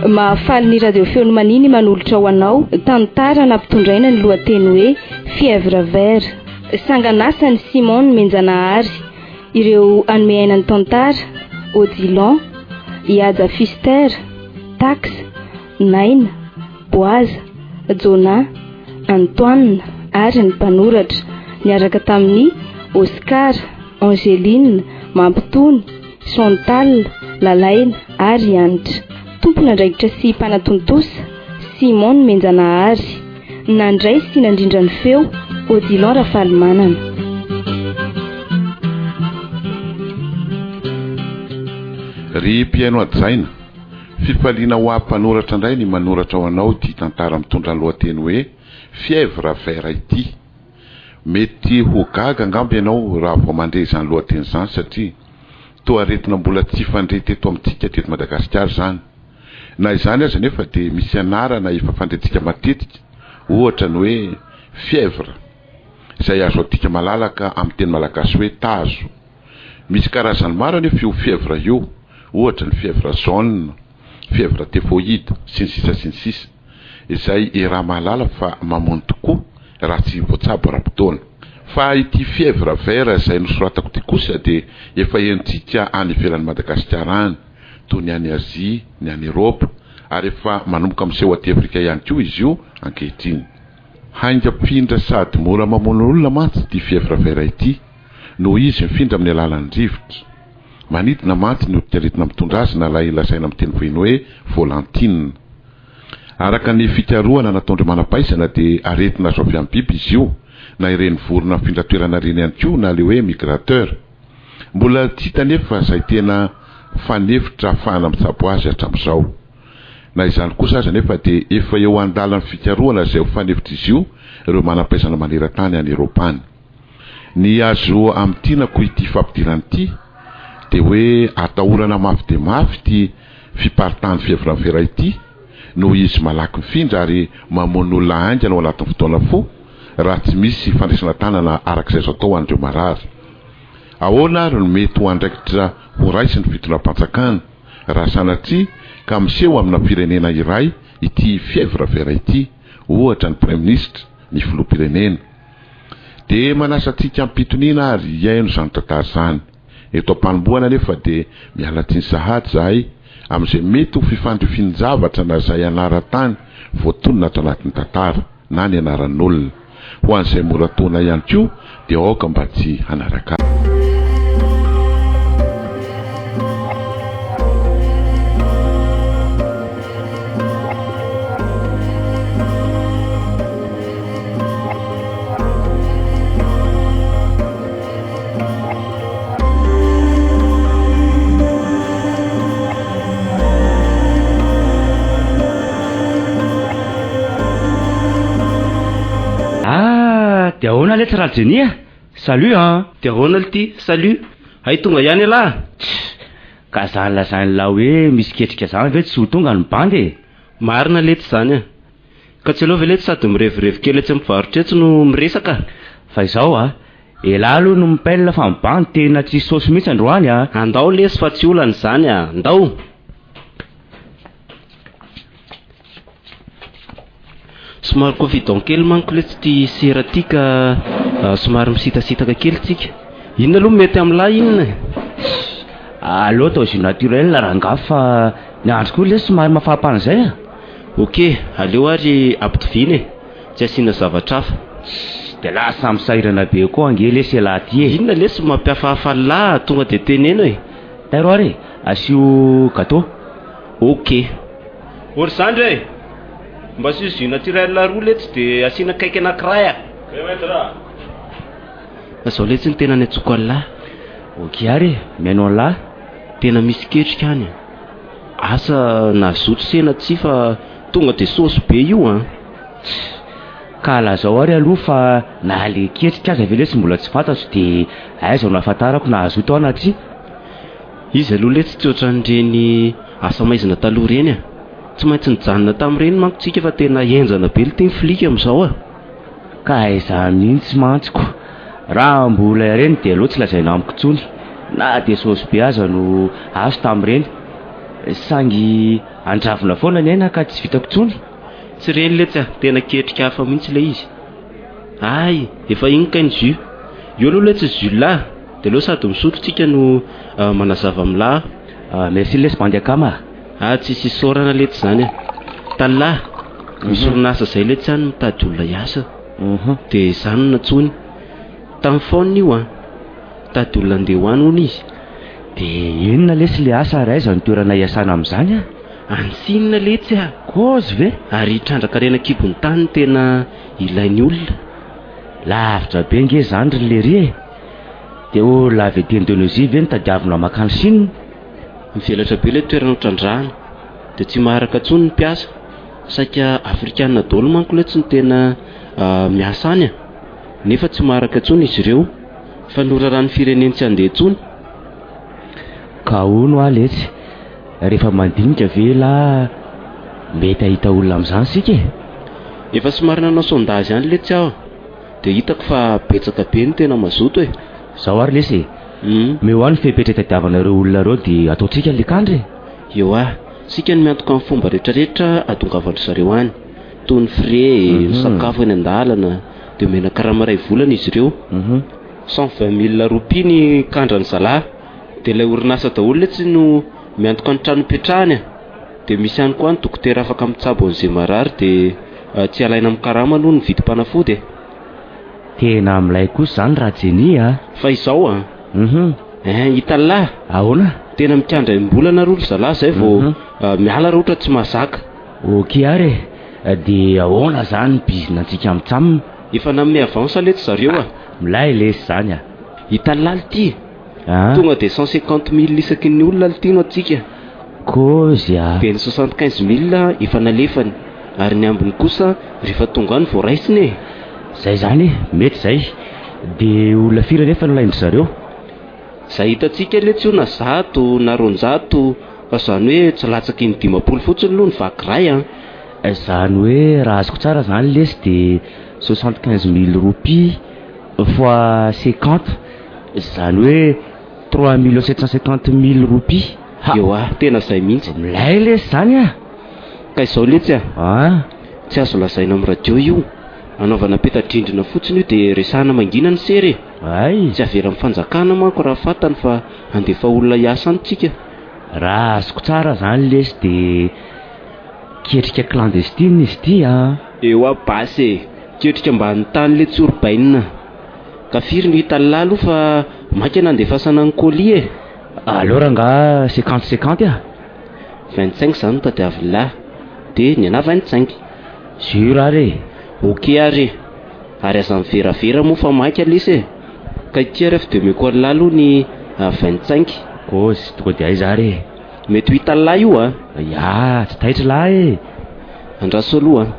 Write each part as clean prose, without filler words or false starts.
Mahafaly ny Radio Feon'ny Mania ny manolotra ho anao tantara nampitondraina ny lohateny hoe Fièvre vert. Sangan'asan'i Simon Nomenjanahary. Ireo hanome aina ny tantara, Odilon, Ihaja Fister, Tax, Naina, Boaza, Jonah, Antoine ary ny mpanoratra, niaraka tamin'i Oscar, Angeline, Mampitony, Chantal, Lalaina ary Hanitra. Tompon'andraikitra sy mpanatontosa, Simon Nomenjanahary. Nandray sy nandrindra ny feo, Odilon Rafalimanana. Ry mpihaino hajaina, fifaliana ho ahy mpanoratra indray ny manoratra ho anao ity tantara mitondra ny lohateny hoe Fièvre vert ity. Mety ho gaga angamba ianao raha vao mandre izany lohateny izany satria toa aretina mbola tsy fandre teto amintsika teto Madagasikara izany. Na izany aza anefa dia misy anarana efa fandrentsika matetika, ohatra ny hoe fièvre, izay azo adika malalaka amin'ny teny malagasy hoe tazo. Misy karazany maro anefa io fièvre io, ohatra ny fièvre jaune, fièvre typhoïde, sy ny sisa sy ny sisa, izay iaraha-mahalala fa mamono tokoa raha tsy voatsabo ara-potoana. Fa ity fièvre vert izay nosoratako ity kosa dia efa henontsika any ivelan'i Madagasikara any. toy ny any Azia, ny any Eropa, ary efa manomboka miseho aty Afrika ihany koa izy io ankehitriny. Haingam-pindra sady mora mamono olona mantsy ity fièvre vert ity, noho izy mifindra amin'ny alalan'ny rivotra. Manidina mantsy ny otrikaretina mitondra azy na ilay lazaina amin'ny teny vahiny hoe volantine. Araka ny fikarohana nataon-dry manam-pahaizana dia aretina azo avy amin'ny biby izy io, na ireny vorona mifindra toerana ireny ihany koa na ilay hoe migrateur. Mbola tsy hita anefa izay tena fanefitra ahafahana mitsabo azy hatramin'izao. Na izany kosa aza anefa dia efa eo an-dalan'ny fikarohana izay ho fanefitr'izy io ireo manam-pahaizana maneran-tany any Eropa any. Ny azo amintinako ity fampidirana ity dia hoe atahorana mafy dia mafy ity fiparitahan'ny fièvre ity noho izy malaky mifindra ary mamono olona haingana ao anatin'ny fotoana fohy raha tsy misy fandraisana tanana araka izay azo atao ho an'ireo marary. Ahoana ary no mety ho andraikitra ho raisin'ny fitondram-panjakana raha sanatria ka miseho amina firenena iray ity fièvre vert ity, ohatra ny praiminisitra, ny filoham-pirenena? Dia manasa antsika am-pitoniana ary hihaino izany tantara izany. Eto am-panombohana anefa dia miala tsiny sahady izahay amin'izay mety ho fifandrifian-javatra na izay anaran-tany voatonona ato anatin'ny tantara na ny anaran'olona. Ho an'izay mora taona ihany koa dia aoka mba tsy hanaraka. Ah, dia ahoana letsy Rajeny a? Salut an! Dia ahoana lty? Salut! Hay tonga ihany ialahy? Tss! Ka zany lazain'lah hoe misy ketrika zany ve tsy ho tonga ny bandy e? Marina letsy zany a! Ka tsy aleo ve letsy sady mirevirevy kely etsy mivarotra etsy no miresaka? Fa izao a! Elah aloha no mi-pelle fa ny bandy tena tsisy saosy mihitsy androany a! Andao lesy fa tsy olana izany a! Ndao! Somary confident kely manko letsy ity sera ity ka somary misitasitaka kely tsika. Inona aloha mety amin'lah inona e? Aleo atao jus naturel rangaha fa ny andro koa lesy somary mafampana izay a! Ok, aleo ary ampitoviana e! Tsy asiana zavatra hafa. Tssy, dia lasa misahirana be koa ange lesy elah ty e! Inona lesy no mampihafahafa an'lah tonga dia teneno e! Tairo ary e! Asio gateau. Ok. Ô ry zandry e! Mba asio jus naturel roa letsy dia asiana cake anakiray a! Ve maître a! Fa zao letsy no tena niantsoako an'lah. Ok ary e! Mihaino an'lah. Tena misy ketrika any a! Asa nazoto se na tsia fa tonga dia saosy be io an! Tss! Ka lazao ary aloha fa na le ketrika aza ve lesy mbola tsy fantatro dia aiza no ahafantarako na hazoto aho na tsia? Izy aloha letsy tsy ohatran'ireny asa maizina taloha ireny a! Tsy maintsy nijanona tamin'ireny manko tsika fa tena henjana be lty ny flic amin'izao a! Ka aiza mihitsy mantsy ko! Raha mbola ireny dia aleo tsy lazaina amiko intsony. Na dia saosy be aza no azo tamin'ireny. Saingy andravona foana ny aina ka tsy vitako intsony. Tsy ireny letsy a, tena ketrika hafa mihitsy ilay izy. Hay, efa iny kay ny jus. Eo aloha letsy ny jus lah, dia aleo sady misotro tsika no manazava amin'lah. Merci lesy bandy akama a. Ah tsisy isaorana letsy izany a. Tallah, misy orinasa izay letsy any mitady olona hiasa. Dia izaho no nantsoiny. Tamin'ny phone io an. Mitady olona handeha ho any hono izy. Dia inona lesy le asa ary aiza no toerana hiasana amin'izany a? Any Sina letsy a! Kôzy ve? Ary hitrandraka harena an-kibon'ny tany no tena ilain'ny olona. Lavitra be nge izany ry lery e! Dia olona avy aty Indonésie ve no tadiavina mankany Chine? Mivelatra be ilay toerana ho trandrahana. Dia tsy maharaka intsony ny mpiasa. Saika afrikana daholo manko letsy no tena miasa any a! Nefa tsy maharaka intsony izy ireo. Fa noraran'ny fireneny tsy handeha intsony. Ka hono hoa letsy, rehefa mandinika ve lah mety hahita olona amin'izany isika e? Efa somary nanao sondage ihany letsy aho dia hitako fa betsaka be no tena mazoto e. Zao ary lesy e, omeo ahy ny fepetra itadiavana ireo olona ireo dia ataontsika le kandra e. Eoa, isika no miantoka ny fomba rehetrarehetra ahatongavan-dry zareo any, toy ny frais, ny sakafo eny an-dalana, dia omena karama iray volana izy ireo. 120 mille roupies ny kandran'ny zalahy. Dia ilay orinasa daholo letsy no miantoka ny trano ipetrahany a. Dia misy ihany koa ny dokotera afaka mitsabo an'izay marary dia tsy alaina amin'ny karama aloha ny vidim-panafody e. Tena milay kosa izany raha Jenny a! Fa izao an! Hein, hitan'lah! Ahoana? Tena mikandra enim-bolana aloha ry zalahy izay vao miala raha ohatra tsy mahazaka. Ok ary e! Dia ahoana izany ny bizina-ntsika amin'ny tsam? Efa nanome avance letsy zareo a! Milay lesy izany a! Hitan'lah lty! Tonga dia 150 mille isaky ny olona lty no antsika. Kôzy a! Dia ny 75 mille efa nalefany, ary ny ambiny kosa rehefa tonga any vao raisiny e! Zay izany e! Mety izay. Dia olona firy anefa no alain-dry zareo? Izay hitantsika letsy io na 100 na 200 fa izany hoe tsy latsaky ny 50 fotsiny aloha ny vaky iray an! Izany hoe raha azoko tsara izany lesy dia 75 mille roupies fois 50, izany hoe 3 millions 750 mille roupies. Ha! Eoa, tena izay mihitsy. Milay lesy izany a! Ka izao letsy a! An! Tsy azo lazaina amin'ny radio io. Anaovana peta-drindrina fotsiny io dia resahana mangina ny sera e! Hay! Tsy avela amin'ny fanjakana manko raha fantany fa handefa olona hiasa any tsika. Raha azoko tsara izany lesy dia ketrika clandestine izy ity an! Eoa basy e! Ketrika ambany tany letsy io ry bainina. Ka firy no hitan'lah aloha fa maika nandefasana ny colis e! Aleo rangaha 50 50 a! 25 zany no tadiavin'lah, dia ny anah 25. Sur ary e! Ok ary e! Ary aza miveravera moa fa maika lesy e! Ka ity ary efa dia omeko an'lah aloha ny 25. Kôzy, tonga dia aiza ary e? Mety ho hitan'lah io a! Ya, tsy taitra lah e! Andraso aloha a!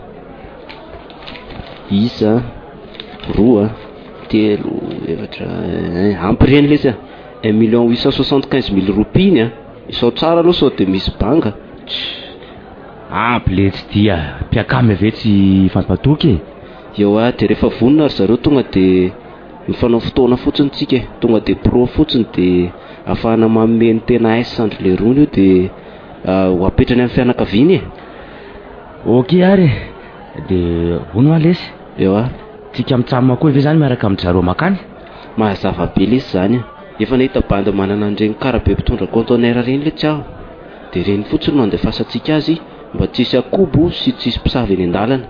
Isa, roa, telo, efatra, un, ampy ireny lesy a! 1 million 875 mille roupies iny a! Isao tsara aloha sao dia misy banga. Ampy letsy ity a! Mpiakamy ve tsy fampatoky e? Eoa, dia rehefa vonona ry zareo tonga dia mifanao fotoana fotsiny tsika e! Tonga dia pro fotsiny dia ahafahana manome ny tena S an-dry lerony io dia ho apetrany amin'ny fianakaviany e! Ok ary e! Dia hono hoa lesy? Eoa. Tsika mitsam koa ve zany miaraka amin-dry zareo makany? Mazava be lesy izany a! Efa nahita bandy manana an'ireny karabe mpitondra conteneur ireny letsy aho. Dia ireny fotsiny no andefasantsika azy mba tsy hisy akobo sy tsy hisy mpisava eny an-dalana.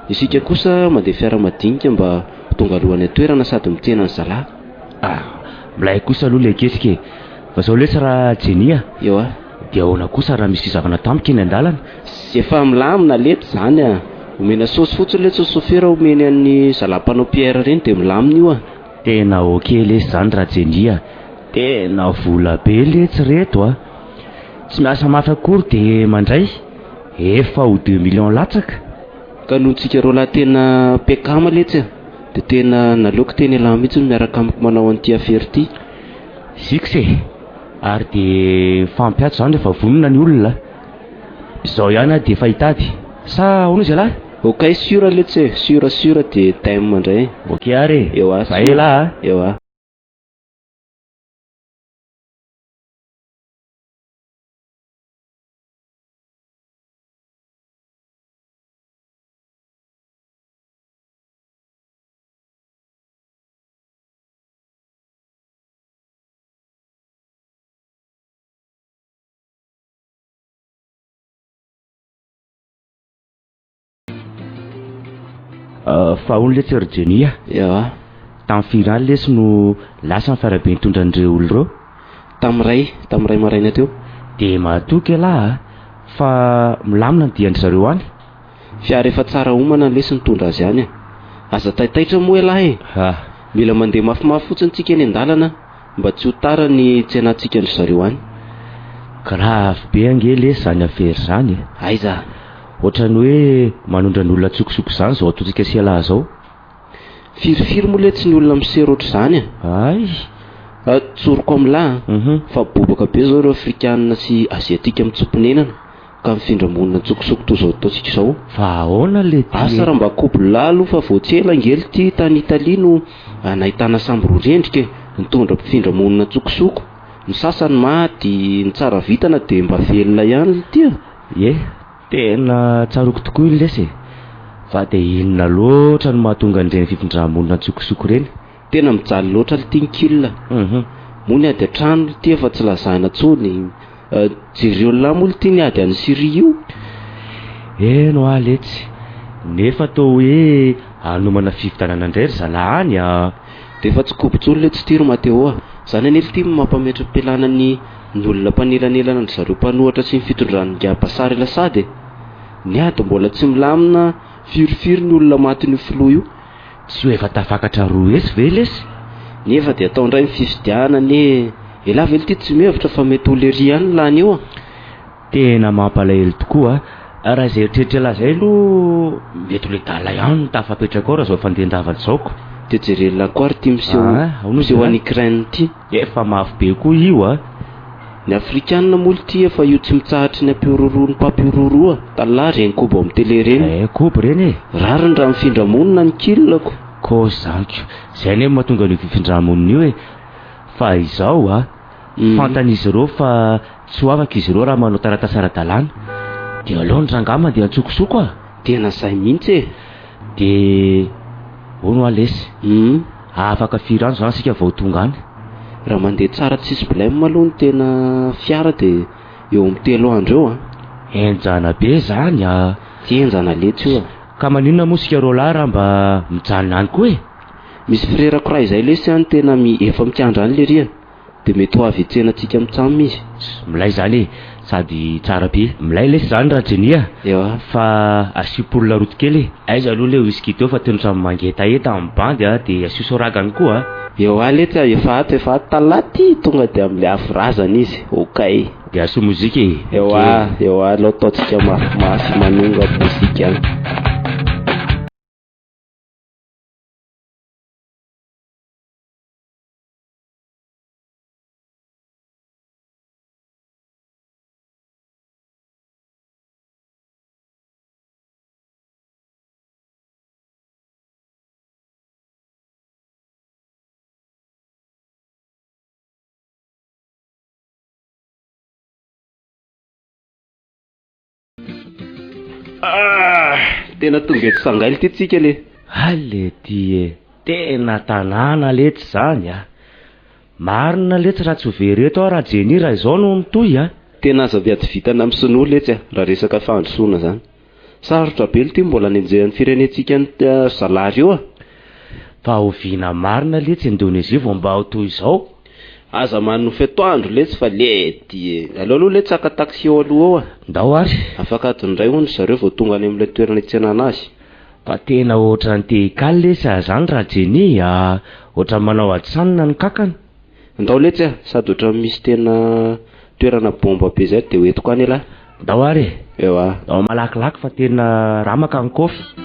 Isika kosa mandeha fiara madinika mba ho tonga aloha any an-toerana sady mitsena ny zalahy. Ah! Milay kosa aloha ilay ketrika e! Fa zao lesy raha Jenny a! Eoa. Dia ahoana kosa raha misy fisavana tampoka eny an-dalana? Efa milamina letsy izany a! Omena saosy fotsiny letsy ny sofera omeny an'ny zalahy mpanao pierre ireny dia milamina io a! Tena ok lesy izany raha Jenny a! Tena vola be letsy reto a! Tsy miasa mafy akory dia mandray efa ho 2 millions latsaka. Ka noho tsika roalahy tena mpiakama letsy a! Dia tena naleoko teny elah mihitsy no miaraka amiko manao an'ity afera ity. Zix e! Ary dia mifampiantso izany rehefa vonona ny olona. Izao ihany aho dia efa hitady. Sa ahoana izy ialahy? Ok sûr letsy e! Sûr sûr dia thème indray. Ok ary e! Eoa Zay elah a! Eoa. Fa hono letsy ry Jenny a! Ewa. Tamin'ny firy any lesy no lasa ny fiarabe nitondra an'ireo olona ireo? Tamin'ny iray, tamin'ny iray maraina teo. Dia mahatoky ialahy a! Fa milamina ny dian-dry zareo any? Fiara efa tsara omana lesy nitondra azy any a! Aza taitaitra moa ialahy e! Ah. Mila mandeha mafimafy fotsiny tsika eny an-dalana mba tsy ho tara ny tsenantsika an-dry zareo any. Grave be ange lesy izany afera izany e! Aiza? Ohatran'ny hoe manondrana olona an-tsokosoko izany izao ataontsika sy ialahy izao. Firifiry moa letsy ny olona miseho ohatr'izany e? Hay! Tsoriko amin'lah an, fa bobaka be izao ireo afrikanina sy aziatika mitsoa-ponenana ka mifindra monina an-tsokosoko toy izao ataontsika izao. Fa ahoana le ty e? Asa raha mba kobo-lah aloha fa vao tsy ela ange lty tany Italie no nahitana sambo roa rendrika e, nitondra mpifindra monina an-tsokosoko. Ny sasany maty, ny tsara vintana dia mba velona ihany lty a! Ie, tena tsaroako tokoa iny lesy e! Fa dia inona loatra no mahatonga an'ireny fifindra-monina an-tsokosoko ireny? Tena mijaly loatra lty ny kil a! Moa ny ady an-trano lty efa tsy lazaina intsony, jereo lah moa lty ny ady any Syrie io? Eny hoa letsy, nefa toa hoe hanomana fifidianana indray ry zalahy any a! Dia efa tsy kobo intsony letsy ity ry Mathéo a! Izany anie lty no mampametra-pialana ny Ny olona mpanelanelana an-dry zareo mpanohatra sy ny fitondran'ingahy Bashar El Assad e! Ny ady mbola tsy milamina, firifiry ny olona matin'io filoha io. Tsy ho efa tafakatra 200 ve lesy? Nefa dia atao indray ny fifidianana e! Elah ve lty tsy mihevitra fa mety ho lery ihany ny lany eo a! Tena mampalahelo tokoa a! Raha izay eritreritr'elah izay aloha mety ho ledala ihany no tafapetraka ao raha izao fandehan-javatra izao ko! Dia jeren'lah koa ary ity miseho miseho any Ukraine ity. Efa mafy be koa io a! Ny afrikanina moa lty efa io tsy mitsahatry ny ampihorohoroan'ny mpampihorohoro a! Tala reny kobo amin'ny télé reny. Eh kobo reny e! Rariny raha mifindra monina ny kil-ko. Ko zany ko! Zay anie no mahatonga an'io fifindra-monina io e! Fa izao a! Fantan'izy ireo fa tsy ho afaka izy ireo raha manao taratasy ara-dalàna. Dia aleony rangahy mandeha an-tsokosoko a! Tena zay mihitsy e! Dia hono hoa lesy, afaka firy andro zany isika vao tonga any? Raha mandeha tsara tsisy blème aloha ny tena fiara dia eo amin'ny telo andro eo an! Henjana be zany a! Tsy henjana letsy io a! Ka maninona moa isika roalahy raha mba mijanona any koa e? Misy frerako iray izay lesy any tena efa mikandra any lery a! Dia mety ho avy hitsena antsika mitsam izy. Milay zany e! Sady tsara be. Milay lesy zany ra Jenny a! Ewa. Fa asio poule route kely e! Aiza aloha le whisky teo fa tena ohatran'ny mangetaheta amin'ny bandy a! Dia asio soragany koa a! Ewa letsy a! Efa ato efa ato talaty tonga dia amin'le afo razana izy. Okay. Dia asio mozika e! Ewa, ewa aleo ataontsika mafimafy manonga mozika any. Ah! Tena tonga eto Sangaily ity tsika le. Hay le ty e! Tena tanàna letsy zany a! Marina letsy raha tsy ho very eto aho Rajenny raha izao no mitohy a! Tena aza miady vintana amin'ny sinoa letsy a! Raha resaka fandrosoana zany. Sarotra be lty mbola nenjehan'ny firenentsika ny ry zalahy reo a! Fa oviana marina letsy Indonesie vao mba ho toy izao? Aza manonofy atoandro letsy fa lety e! Aleo aloha letsy haka taxi eo aloha eo a! Ndao ary! Afaka adiny iray hono ry zareo vao tonga any amin'ilay toerana hitsenana azy. Fa tena ohatran'ny te hikaly lesy aho zany Rajenny a! Ohatran'ny manao adsanina ny kakana. Ndao letsy a! Sady ohatran'ny misy tena toerana bomba be zay dia ho entiko any elah. Ndao ary e! Ewa. Ndao malakilaky fa tena ramaka ny kôfy.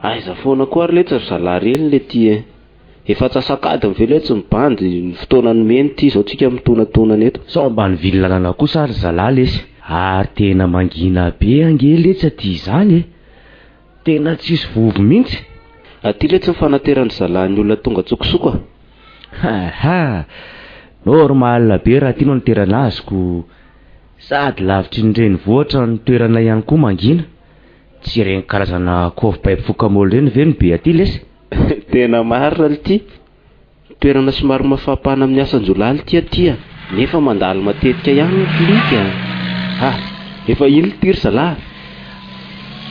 Aiza foana koa ary letsy ry zalahy reny le ty e! Efa antsasak'adiny ve letsy ny bandy ny fotoana nomeny ty zao tsika mitonatonana eto. Sao mba nivily lalana kosa ary zalahy lesy. Ary tena mangina be ange letsy aty izany e! Tena tsisy vovo mintsy. Aty letsy ny fanateran-dry zalahy ny olona tonga an-tsokosoko a! Ha ha! Normal be raha aty no niterana azy ko. Sady lavitry ny renivohitra ny toerana ihany koa mangina. Tsy ireny karazana kôfbay mpifoka môly ireny ve no be aty lesy? Tena marina lty. Toerana somary mafampana amin'ny asan-jiolahy lty aty a! Nefa mandalo matetika ihany ny flic a! Ah! Efa iny lty ry zalahy!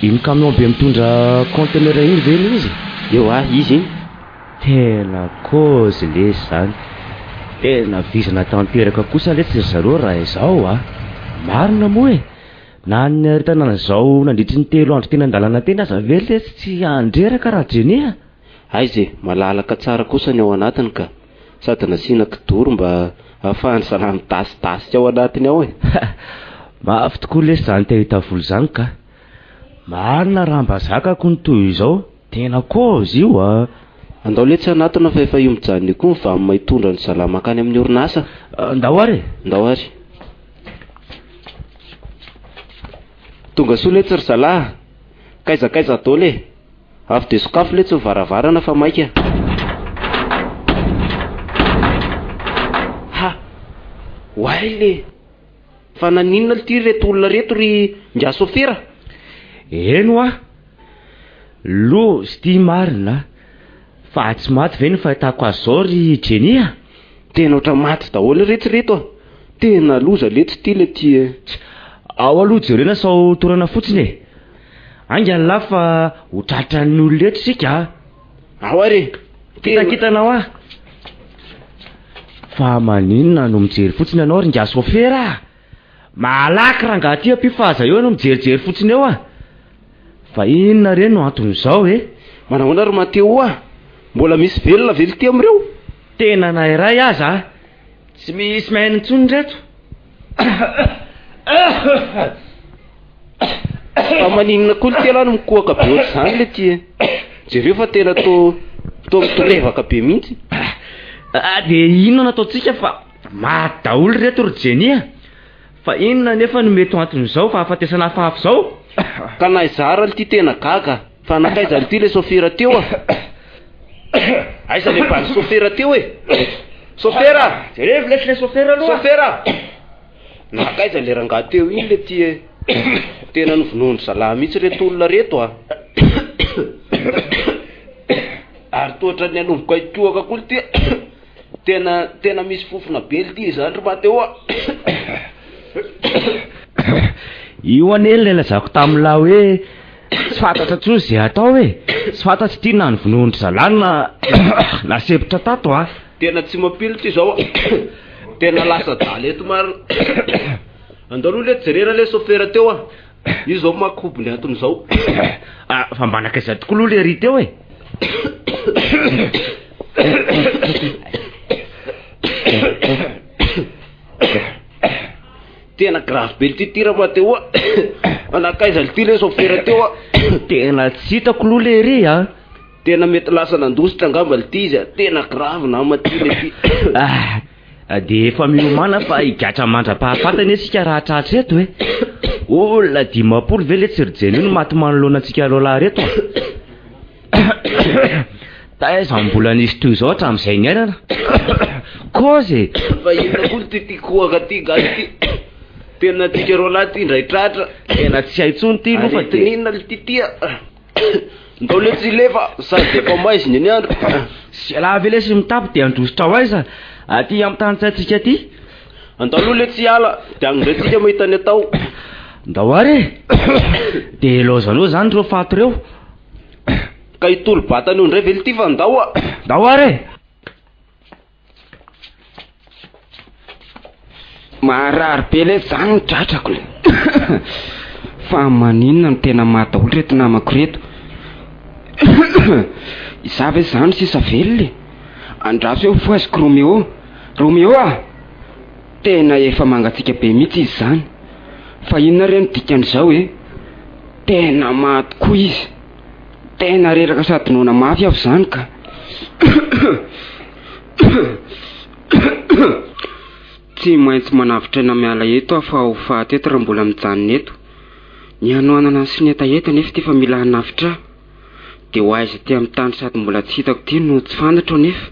Iny camion be mitondra conteneur iny ve no izy? Ewa, izy iny. Tena kôzy lesy zany. Tena vizana tanteraka kosa letsy ry zareo raha izao a! Marina moa e! Na ny niaretana an'izao nandritry ny telo andro teny an-dalana teny aza ve letsy tsy handreraka raha Jenny a! Aiza e! Malalaka tsara kosa ny ao anatiny ka! Sady nasiana kidoro mba ahafahan-dry zalahy midasidasika ao anatiny ao e! Mafy tokoa lesy izany te hahita vola izany ka! Marina raha mba zakako ny toy izao, tena kôzy io a! Andao letsy hanatona fa efa io mijanona io koa ny vam hitondra an-dry zalahy mankany amin'ny orinasa. Ndao ary e! Ndao ary. Tonga soa letsy ry zalahy a! Kaiza kaiza daholo e! Avy dia sokafo letsy ny varavarana fa maika. Ha! Oay le! Fa naninona lty reto olona reto ry ingahy sôfera? Eny hoa! Loza ity marina a! Fa tsy maty ve ny fahitako azy zao ry Jenny a? Tena ohatran'ny maty daholo retsy reto a! Tena loza letsy ity le ty e! Ao aloha jerena sao torana fotsiny e! Haingana lahy fa ho tratran'ny olona eto isika a! Ao ary e! Kitakitana hoa! Fa maninona no mijery fotsiny ianao ry ingahy sôfera a! Malaky rangahy ty ampio fa aza eo ianao mijerijery fotsiny eo a! Fa inona re no anton'izao e? Manahoana ry Mateo a! Mbola misy velona ve lty amin'ireo? Tena na iray aza a! Tsy misy mihaino intsony ireto. Fa maninona koa lty ialahy no mikohaka be ohatr'izany lty e? Jereo fa tena toa toa mitorevaka be mihitsy. Ah, dia inona no ataontsika fa maty daholo ireto ry Jenny a! Fa inona anefa no mety ho anton'izao fahafatesana hafahafa izao? Ka na izaho ary lty tena gaga fa nankaiza lty le sôfera teo a? Aiza le bandy sôfera teo e? Sôfera! Jerevo lesy le sôfera aloha! Sôfera! Nankaiza le rangahy teo iny le ty e? Tena novonoin-dry zalahy mihitsy reto olona reto a! Ary toa ohatran'ny hanomboka hikohaka koa lty Tena tena misy fofona be lty izany ry Mateo a! Io anie ilay lazako tamin'lah hoe tsy fantatra intsony izay atao e! Tsy fantatro ity na novonoin-dry zalahy na nasempotra tato a! Tena tsy mampino ty zao a! Tena lasa adala eto marina. Andao aloha letsy jerena le sôfera teo a! Io zao makobo ny anton'izao. Ah, fa mba nankaiza tokoa aloha le ry teo e? Tena grave be lty ty Ramateo a! Fa nankaiza lty le sôfera teo a? Tena tsy hitako aloha le ry a! Tena mety lasa nandositra angamba lty izy a! Tena grave nama ty le ty. Ah, dia efa miomàna fa higatra mandra-pahafaty anie isika raha tratra eto e! Olona 50 ve letsy ry Jenny no maty manoloana antsika roalahy reto a? Taiza no mbola nisy toy izao hatramin'izay niainana? Kôzy e! Fa inona koa ity ty kohaka ty gasy ty? Tena antsika roalahy ty indray tratra. Tena tsy hay intsony ty aloha fa dia. Aretin'inona lty ty a? Ndao letsy hilefa sady efa maizina ny andro. Sy ialahy ve lesy mitapy dia handositra ho aiza aty amin'ny tany tsy haintsika aty? Andao aloha letsy hiala dia any indray tsika mahita ny atao. Ndao ary e! Dia ilaozanao izany ireo faty ireo. Ka hitolo-batana eo indray ve lty fa ndao a! Ndao ary e! Maharary be letsy zany ny tratrako le. Fa maninona no tena maty daholo reto namako reto. Izaho ve zany sisa velona e? Andraso eo fohaziko Roméo. Roméo ah! Tena efa mangatsiaka be mihitsy izy zany. Fa inona re no dikan'izao e? Tena maty koa izy. Tena reraka sady noana mafy aho izany ka. Tsy maintsy manavotra aina miala eto aho fa ho faty eto raha mbola mijanona eto. Ny hanoanana sy ny hetaheta anefa ity fa mila hanavotra ahy. Dia ho aiza aty amin'ny tany sady mbola tsy hitako ity no tsy fantatro anefa.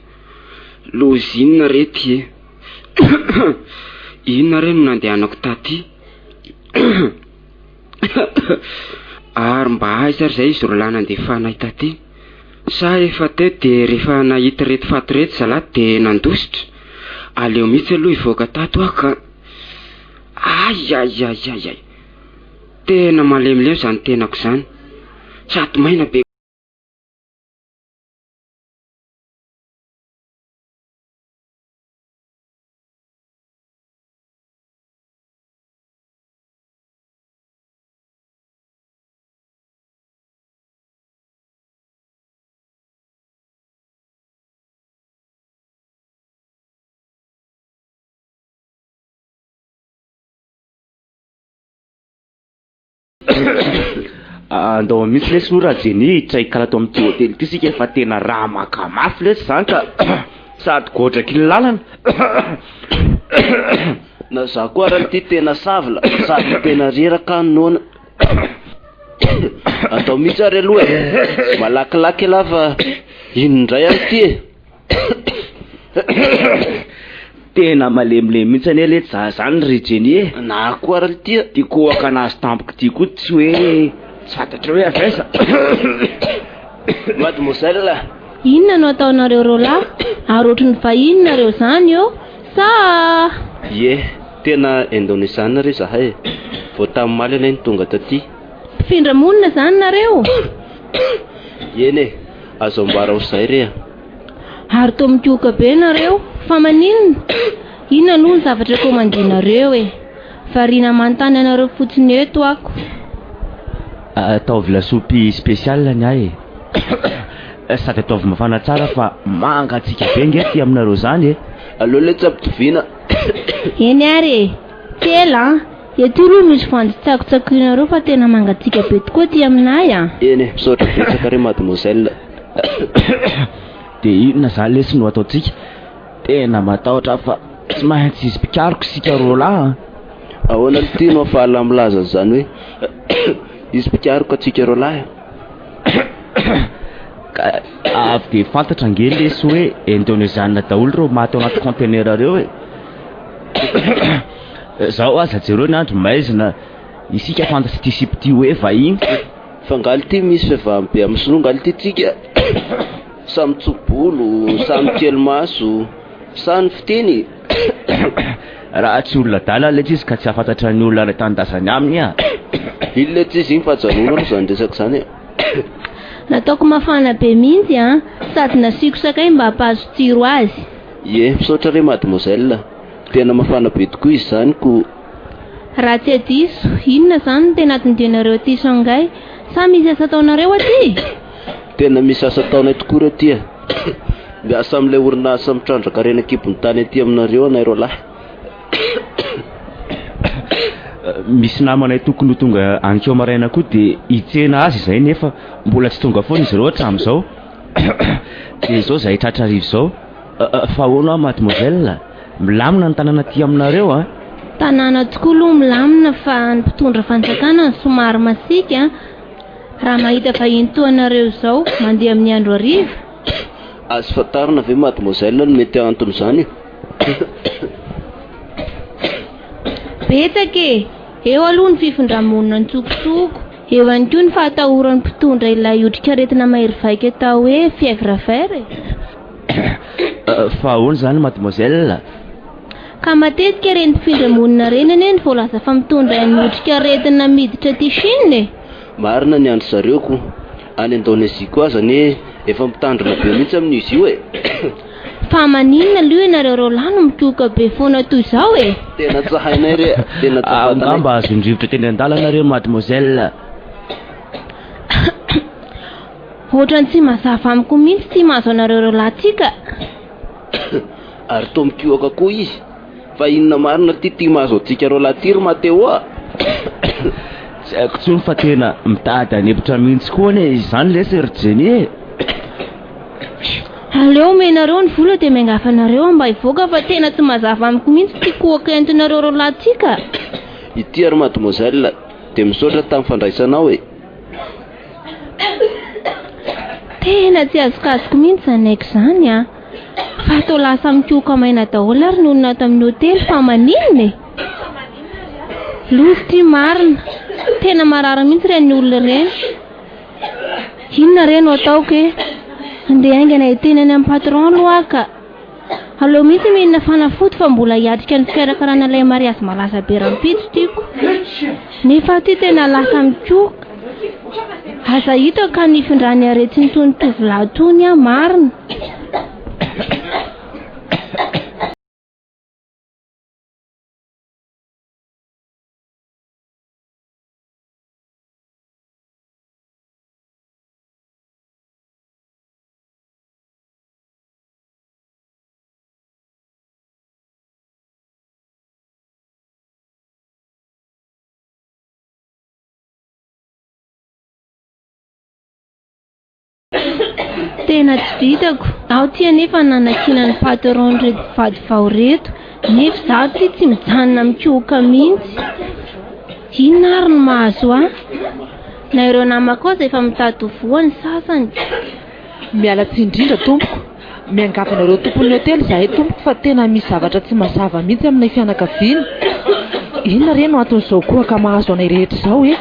Loza inona re ity e? Inona re no nandehanako taty? Ary mba aiza ary izay izy roalahy nandefana ahy taty? Sa efa teo dia rehefa nahita ireto faty ireto zalahy dia nandositra? Aleo mihitsy aloha hivoaka tato aho ka. Ay ay ay ay ay! Tena malemilemy izany tenako izany. Sady maina be. Andao mihitsy lesy aloha raha Jenny hiditra hikala ato amin'ity hotely ity isika fa tena raha maka mafy lesy izany ka sady godraky ny lalana. Na za koa ary ity tena savla sady tena reraka noana. Andao mihitsy ary aloha e. Malakilaky elah fa inn indray ary ity e. Tena malemilemy mihitsy anie letsy za zany ry Jenny e. Na koa ary ity a. Ty kohaka nahazo tampoka ity koa tsy hoe tsy fantatra hoe avy aiza. Mademoiselle. Inona no ataonareo roalahy? Ary ohatry ny vahiny nareo zany ô? Sa. Ie, tena Indonesiana re zahay e. Vao tamin'ny omaly anay no tonga taty. Mpifindra monina zany nareo? Eny e, azo ambara ho zay re a. Ary toa mikohoka be nareo, fa maninona? Inona aloha ny zavatra komandinareo e? Variana manontany anareo fotsiny eto ako. Ataovy lasopy spécial ny ahy e. Sady ataovy mafana tsara fa mangatsiaka be nge aty aminareo zany e. Aleo letsy ampitoviana. Eny ary e! Tsy ela an! Ety aloha misy voanjo tsakotsakoinareo fa tena mangatsiaka be tokoa aty aminay an! Eny e, misaotra betsaka re mademoiselle. Dia inona izany lesy no ataontsika? Tena matahotra aho fa tsy maintsy hisy mpikaroka isika roalahy an! Ahoana ity no ahafahanao milaza an'izany hoe hisy mpikaroka antsika roalahy an? Ka avy dia fantatra ange lesy hoe Indoneziana daholo ireo maty ao anaty conteneur ireo e! Zao aza jereo ny andro maizina, isika fantatr'ity sipa ity hoe vahiny. Fa ngaly ity misy fiavaham be amin'ny sinoa ngaly ity tsika samy tso-bolo, samy kely maso, sa ny fiteny? Raha tsy olona adala letsy izy ka tsy hahafantatra ny olona iray tanindrazany aminy ah. Iny letsy izy iny fa ajanona aloha izany resaka izany e. Nataoko mafana be mihitsy an, sady nasiako sakay mba hampahazo tsiro azy. Ie, misaotra re mademoiselle. Tena mafana be tokoa izy izany ko. Raha tsy diso, inona izany no tena anton-dianareo aty Shanghai? Sa misy asa ataonareo aty? Tena misy asa ataonay tokoa reo aty e. Miasa amin'ilay orinasa mitrandraka harena an-kibon'ny tany aty aminareo anay roalahy. Misy namanay tokony ho tonga anikeo maraina koa dia hitsena azy izay nefa mbola tsy tonga foana izy ireo hatramin'izao. Dia izao izahay tratra hariva izao. Fa ahoana hoa mademoiselle? Milamina ny tanàna aty aminareo a? Tanàna tokoa aloha milamina fa ny mpitondra fanjakana no somary masiaka a! Raha mahita vahiny toa anareo izao mandeha amin'ny andro hariva. Azo fantarina ve mademoiselle ny mety anton'izany e? Betsaka e! Eo aloha ny fifindra-monina an-tsokosoko, eo ihany koa ny fahatahoran'ny mpitondra ilay otrikaretina mahery vaika atao hoe fièvre vert e! Fa ahoana izany mademoiselle? Ka matetika ireny mpifindra monina ireny anie no voalaza fa mitondra ny otrikaretina miditra aty Chine e! Marina ny an-dry zareo ko! Any Indonesie koa aza anie efa mitandrina be mihitsy amin'izy io e! Fa maninona aloha ianareo roalahy no mikohoka be foana toy izao e? Tena tsy hainay re a! Tena tsy fantanay. Angamba azon-drivotra teny an-dalana re mademoiselle. Ohatran'ny tsy mazava amiko mihitsy ity mahazo anareo roalahy ity ka! Ary toa mikohaka koa izy. Fa inona marina ity ity mahazo antsika roalahy ity ry Mateo a! Tsy haiko intsony fa tena mitady hanempotra mihitsy koa anie izany lesy ry Jenny e! Aleo omenareo ny vola dia miangavy anareo aho mba hivoaka fa tena tsy mazava amiko mihitsy ity kohaka entinareo roalahy ity ka! Ity ary mademoiselle, dia misaotra tamin'ny fandraisanao e! Tena tsy azokazoko mihitsy izany aiko izany an! Fa toa lasa mikohoka maina daholo ary ny olona ato amin'ny hotely fa maninona e? Loza ity marina. Tena marary mihitsy ireny olona ireny. Inona re no ataoko e? Andeha haingana hiteny any amin'ny patron aloha aho ka. Aleo mihitsy mihinana fanafody fa mbola hiatrika ny fikarakarana ilay mariazy malaza be rahampitso tiako. Nefa aty tena lasa mikohoka. Aza hita ka nifindran'ny aretin'itony tovolahy itony aho marina. Tena tsy vitako. Aho ty anefa nanakiana ny patron reto mpivady vao reto, nefa izaho ty tsy mijanona mikohoka mihitsy. Inona ary no mahazo ahy? Na ireo namako aza efa mitady ho voa ny sasany. Miala tsiny indrindra tompoko. Miangavy anareo tompon'ny hotely izahay tompoko fa tena misy zavatra tsy mazava mihitsy aminay fianakaviana. Inona re no anton'izao kohaka mahazo anay rehetra izao e?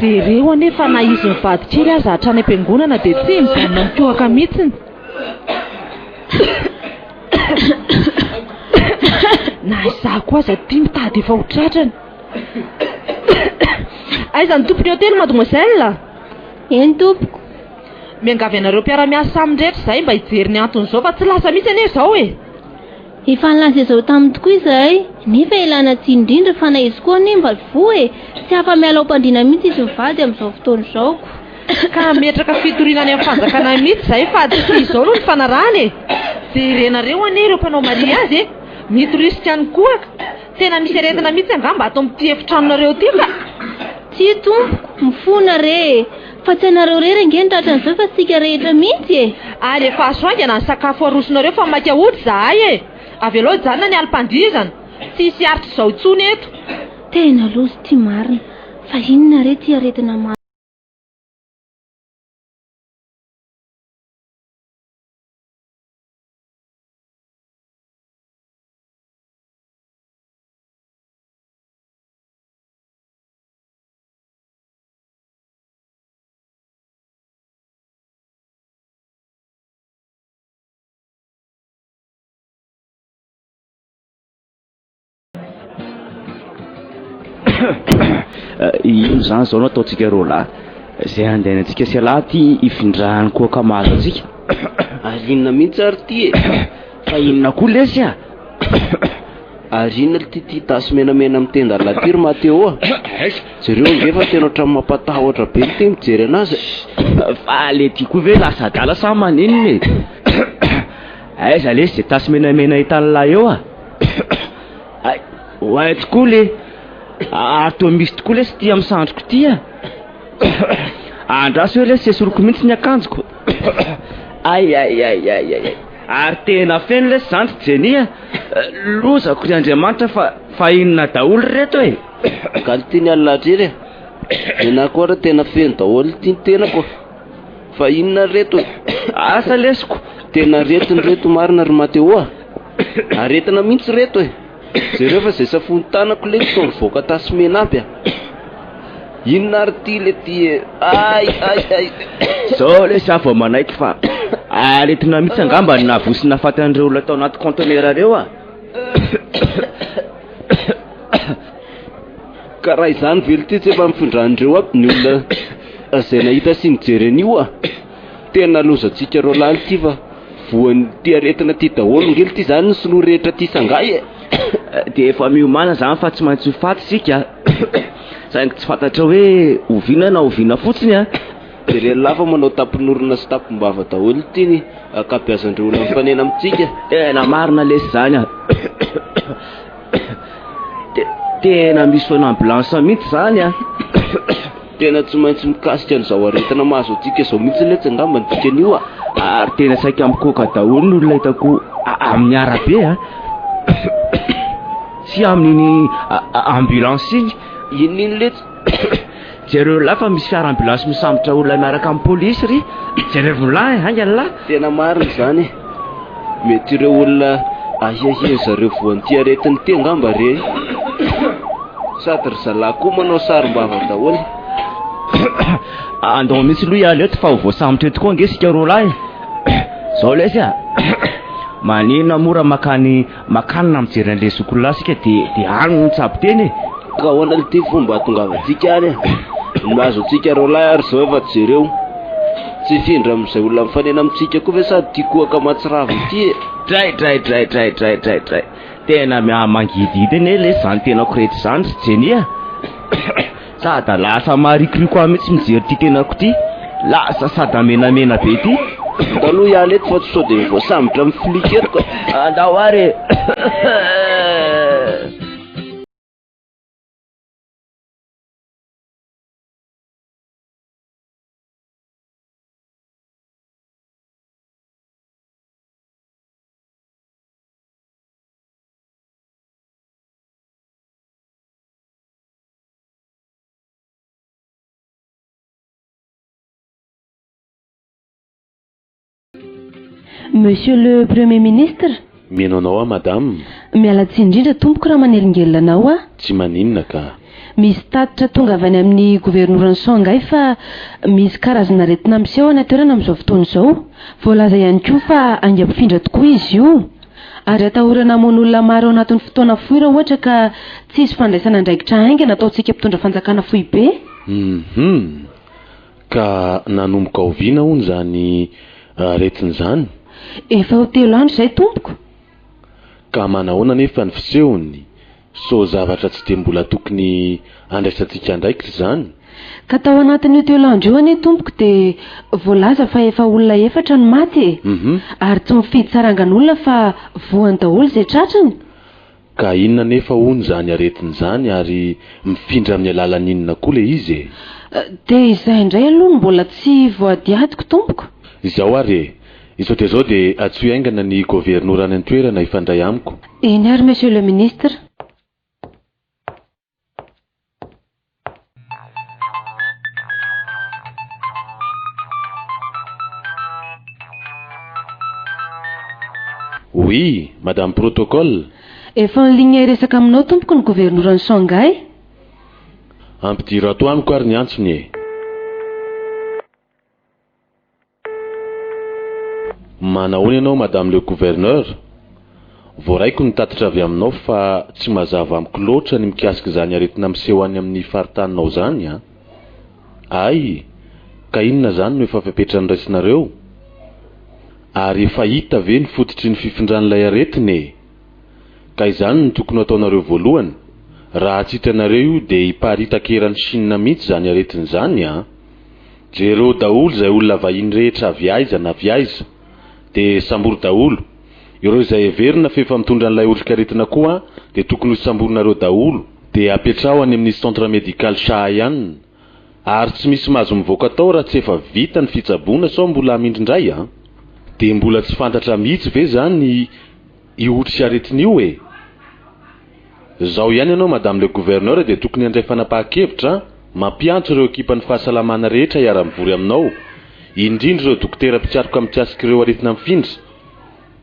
Jereo anie fa na izy mivady kely aza hatrany am-piangonana dia tsy mijanona mikohaka mihitsiny. Na izaho koa aza ity mitady efa ho tratrany. Aiza ny tompon'ny hotely mademoiselle? Eny tompoko. Miangavy anareo mpiara-miasa aminy rehetra izahay mba hijery ny anton'izao fa tsy lasa mihitsy anie izao e! Efa nilaza izao taminy tokoa izahay, nefa ilana tsiny indrindra fa na izy koa anie mba voa e! Tsy afa-miala ao am-pandriana mihitsy izy mivady amin'izao fotoana izao ko. Ka hametraka fitoriana any amin'ny fanjakana mihitsy izahay fa tsy izao no nifanarahana e! Jerenareo anie ireo mpanao mariazy e! Mitorisika ny kohaka! Tena misy aretina mihitsy angamba ato amin'ity efitranonareo ity ka! Tsia tompoko, mifona re e! Fa tsy ianareo irery ange no tratran'izao fa isika rehetra mihitsy e! Alefaso haingana ny sakafo arosonareo fa maika hody izahay e! Avelao hijanona ny alim-pandihizana! Tsy hisy hiaritra izao intsony eto! Tena loza ity marina! Fa inona re ity aretina mahazo. Ino izany izao no ataontsika roalahy? Izay andehanantsika sy ialahy ity hifindrany koaka mahazo antsika. Ary inona mihitsy ary ity e? Fa inona koa lesy a? Ary inona ity ity tasy menamena amin'ny tenda lahy ity ry Mathéo a? Jereo ange fa tena ohatran'ny mampatahotra be ity mijery anazy. Fa le ty koa ve lasa adala sa maninona e? Aiza lesy ze tasy menamena hitan'lah eo a? Hay, oay tokoa le. Ary toa misy tokoa lesy ity amin'ny sandriko ity a. Andraso eo lesy esoriko mihitsy ny akanjoko. Ay ay ay ay ay. Ary tena feno lesy zany ry Jenny a. Lozako ry Andriamanitra fa fa inona daholo ry reto e? Galy ty ny alina hatrery e. Nenah koa ary tena feno daholo ity ny tenako. Fa inona ry reto e? Asa lesiko. Tena aretina reto marina ry Mathéo a. Aretina mihitsy reto e. Jereo fa zay safoin'ny tanako letsy toa mivoaka tasy mena aby a. Inona ary ty le ty e? Ay ay ay. Zao lesy aho vao manaiky fa aretina mihitsy angamba no nahavoa sy nahafaty an'ireo olona tao anaty conteneur ireo a. Ka raha izany ve lty tsy efa nifindran'ireo aby ny olona izay nahita sy nijery an'io a. Tena lozantsika roalahy lty fa voan'ity aretina ty daholo nge lty zany ny sinoa rehetra ty sangahy e. Dia efa miomàna zany fa tsy maintsy ho faty isika saingy tsy fantatra hoe oviana na oviana fotsiny a. Jereo lahy fa manao tapon'orona sy tapombava daholo ity ny ankabeazan'ireo olona mifanena amintsika. Tena marina lesy zany a. Tena misy foana ambulance mihitsy zany a. Tena tsy maintsy mikasika an'izao aretina mahazo antsika izao mihitsy letsy angamba ny dikan'io a. Ary tena saika mikoka daholo ny olona hitako amin'ny arabe a. Sy amin'iny ambulance iny. Inona iny letsy? Jereo lahy fa misy fiara ambulance misambotra olona miaraka amin'ny polisy ry. Jerevo lahy, haingana lahy. Tena marina izany e. Mety ireo olona ahiahian zareo voan'ity aretina ity angamba re. Sady ry zalahy koa manao sarom-bava daholo. Andao mihitsy aloha hiala eto fa ho voasambotra eto koa ange isika roalahy. Zao lesy a! Maninona moa raha makany makany na mijery an'ilay zokiolona isika dia dia any no mitsabo tena e! Ka ahoana ity fomba hahatongavantsika any e? Ny mahazo antsika roalahy ary izao efa jereo. Tsy hifindra amin'izay olona mifanena amintsika koa ve sady ity kohaka mahatsiravina ity e? Dray dray dray dray dray dray dray. Tena miha-mangidihidy anie lesy izany tenako rehetra izany ry Jenny a! Sada lasa marikoriko ahy mihitsy mijery ity tenako ity. Lasa sada menamena be ity. Ndao aloha hiala eto fa sao dia voasambotra amin'ny flic eto ka. Andao ary e. Monsieur le Premier Ministre. Mihaino anao aho Madame. Miala tsiny indrindra tompoko raha manelingelina anao aho. Tsy maninona ka. Misy tatitra tonga avy any amin'ny governoran'i Shanghai fa misy karazana aretina miseho any an-toerana amin'izao fotoana izao. Voalaza ihany koa fa haingam-pifindra tokoa izy io. Ary atahorana hamono olona maro ao anatin'ny fotoana fohy raha ohatra ka tsy hisy fandraisana andraikitra haingana ataontsika mpitondra fanjakana foibe. Hum. Ka nanomboka oviana hono izany aretina izany? Efa ho telo andro izay tompoko. Ka manahoana anefa ny fisehony? Sao zavatra tsy dia mbola tokony handraisantsika andraikitra izany? Ka tao anatin'io telo andro io anie tompoko dia voalaza fa efa olona efatra no maty e! Ary tsy mifidy sarangan'olona fa voany daholo izay tratrany. Ka inona anefa hono izany aretina izany ary mifindra amin'ny alalan'ny inona koa ilay izy e? Dia izay indray aloha no mbola tsy voadihadiko tompoko. Izao ary e! Izao dia izao dia antsoy haingana ny governora any an-toerana hifandray amiko. Eny ary Monsieur le Ministre. Oui, Madame Protocole. Efa en ligne hiresaka aminao tompoko ny governoran'i Shanghai. Ampidiro ato amiko ary ny antsony e. Manahoana ianao Madame le Gouverneur? Voaraiko ny tatitra avy aminao fa tsy mazava amiko loatra ny mikasika izany aretina miseho any amin'ny faritaninao izany an! Ay! Ka inona izany no efa fepetra noraisinareo? Ary efa hita ve ny fototry ny fifindran'ilay aretina e? Ka izany no tokony ho ataonareo voalohany, raha tsy hitanareo io dia hiparitaka eran'i Chine mihitsy izany aretina izany an! Jereo daholo izay olona vahiny rehetra avy aiza na avy aiza dia sambory daholo. Ireo izay heverina f'efa mitondra an'ilay otrikaretina koa dia tokony ho samborinareo daholo dia apetraho any amin'ny centre médical Shahayan ary tsy misy mahazo mivoaka tao raha tsy efa vita ny fitsaboana sao mbola hamindra indray an! Dia mbola tsy fantatra mihitsy ve zany io otrikaretina io e? Zao ihany ianao Madame le Gouverneur dia tokony handray fanapahan-kevitra an! Mampiantso ireo ekipan'ny fahasalamana rehetra hiara-mivory aminao, indrindra ireo dokotera mpikaroka mikasika ireo aretina mifindra.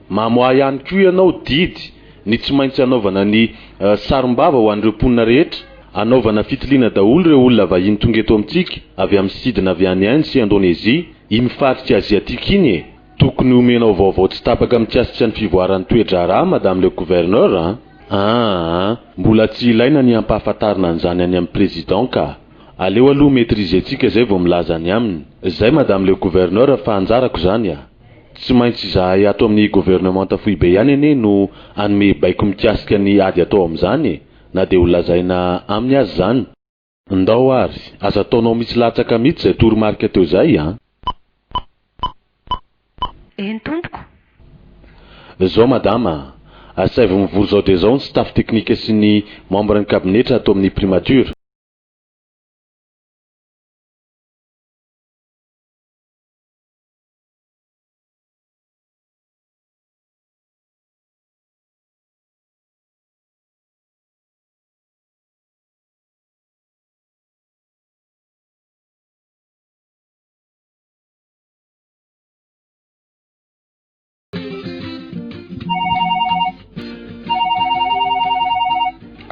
Mamoaha ihany koa ianao didy ny tsy maintsy hanaovana ny sarom-bava ho an'ireo mponina rehetra. Anaovana fitiliana daholo ireo olona vahiny tonga eto amintsika avy amin'ny sidina avy any Inde sy Indonésie, iny faritra Aziatika iny e! Tokony homenao vaovao tsy tapaka mikasika ny fivoaran'ny toe-draharaha Madame le Gouverneur a! Aa! Mbola tsy ilaina ny hampahafantarina an'izany any amin'ny Président ka! Aleo aloha maitriser-tsika izay vao milaza any aminy. Zay Madame le Gouverneur fa anjarako izany a! Tsy maintsy izahay ato amin'ny governemanta foibe ihany anie no hanome baiko mikasika ny ady atao amin'izany e! Na dia ho lazaina aminy aza izany. Ndao ary, aza ataonao misy latsaka mihitsy izay toromarika teo izay an! Eny tompoko. Zao madama a! Asaivo mivory zao dia zao ny staff teknika sy ny membre ny kabinetra ato amin'ny primature.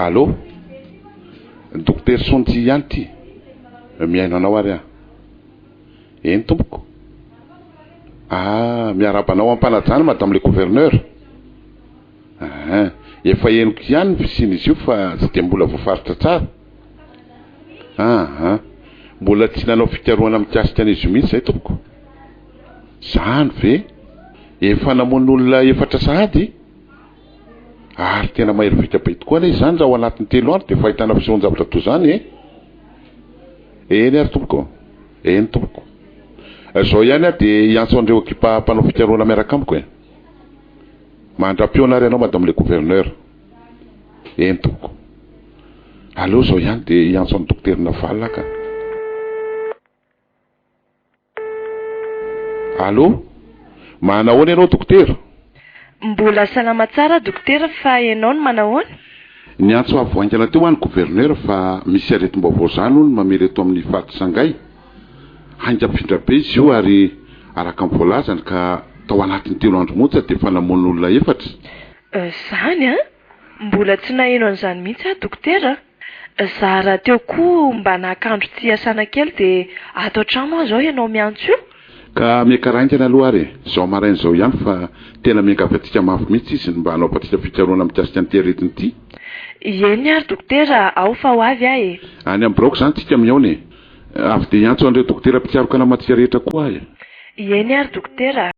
Allô? Dokotera Sonjy ihany ity. Mihaino anao ary aho. Eny tompoko. Ah, miarahaba anao am-panajana Madame le Gouverneur. Ahaa, efa henoko ihany ny fisian'izy io fa tsy dia mbola voafaritra tsara. Ahaa, mbola tsy nanao fikarohana mikasika an'izy io mihitsy izay tompoko. Zany ve? Efa namono olona efatra sahady? Ary tena mahery vaika be tokoa anie izany raha ao anatin'ny telo andro dia efa ahitana fisehoan-javatra toy izany e! Eny ary tompoko, eny tompoko. Izao ihany aho dia hiantso an'ireo ekipa mpanao fikarohana miaraka amiko e! Mandra-pihaona ary ianao Madame le Gouverneur. Eny tompoko. Aleo izao ihany dia hiantso an'i Dokotera Navalona aho ka. Allô? Manahoana ianao Dokotera? Mbola salama tsara Dokotera fa ianao no manahoana? Niantso ahy vao haingana teo aho ny Gouverneur fa misy aretim-baovao izany hono mamely eto amin'ny faritr'i Sangay. Haingam-pifindra be izy io ary araka ny voalazany ka tao anatin'ny telo andro monja dia efa namono olona efatra. Izany an! Mbola tsy naheno an'izany mihitsy aho Dokotera a! Za rahateo koa mba naka andro tsy hiasana kely dia ato an-trano aho izao ianao miantso io. Ka miakara haingana aloha ary e! Izao maraina izao ihany fa tena miangavy antsika mafy mihitsy izy ny mba hanaovantsika fikarohana mikasika an'ity aretina ity. Eny ary dokotera, ao fa ho avy aho e! Any amin'ny biraoko izany tsika mihaona e! Avy dia hiantso an'ireo dokotera mpikaroka namantsika rehetra koa aho e! Eny ary dokotera.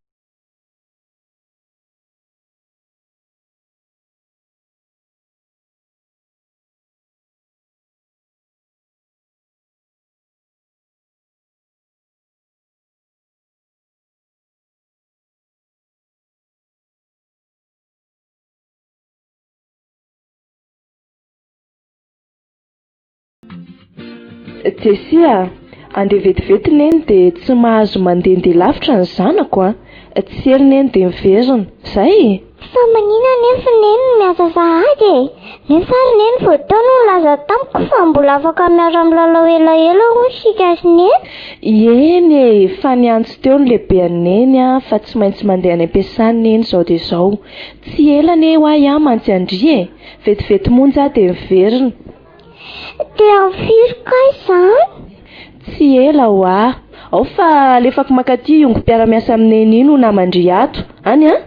Jessie a! Andeha vetivety Neny dia tsy mahazo mandehandeha lavitra ny zanako a! Tsy ela Neny dia miverina. Zay e! Fa maninona anefa Neny no miasa sahady e? Nefa ary Neny vao teo no nilaza tamiko fa mbola afaka miara-milalao elaela hono isika sy Neny. Eny e! Fa niantso teo ny lehibean'i Neny a fa tsy maintsy mandeha any am-piasana Neny izao dia izao. Tsy ela anie ho ahy aho mantsy an-dry e! Vetivety monja aho dia miverina. Dia amin'ny firy kay izany? Tsy ela ho'a. Ao fa alefako mankaty io mpiara-miasa amin'i Neny io no naman-dry ato. Any an!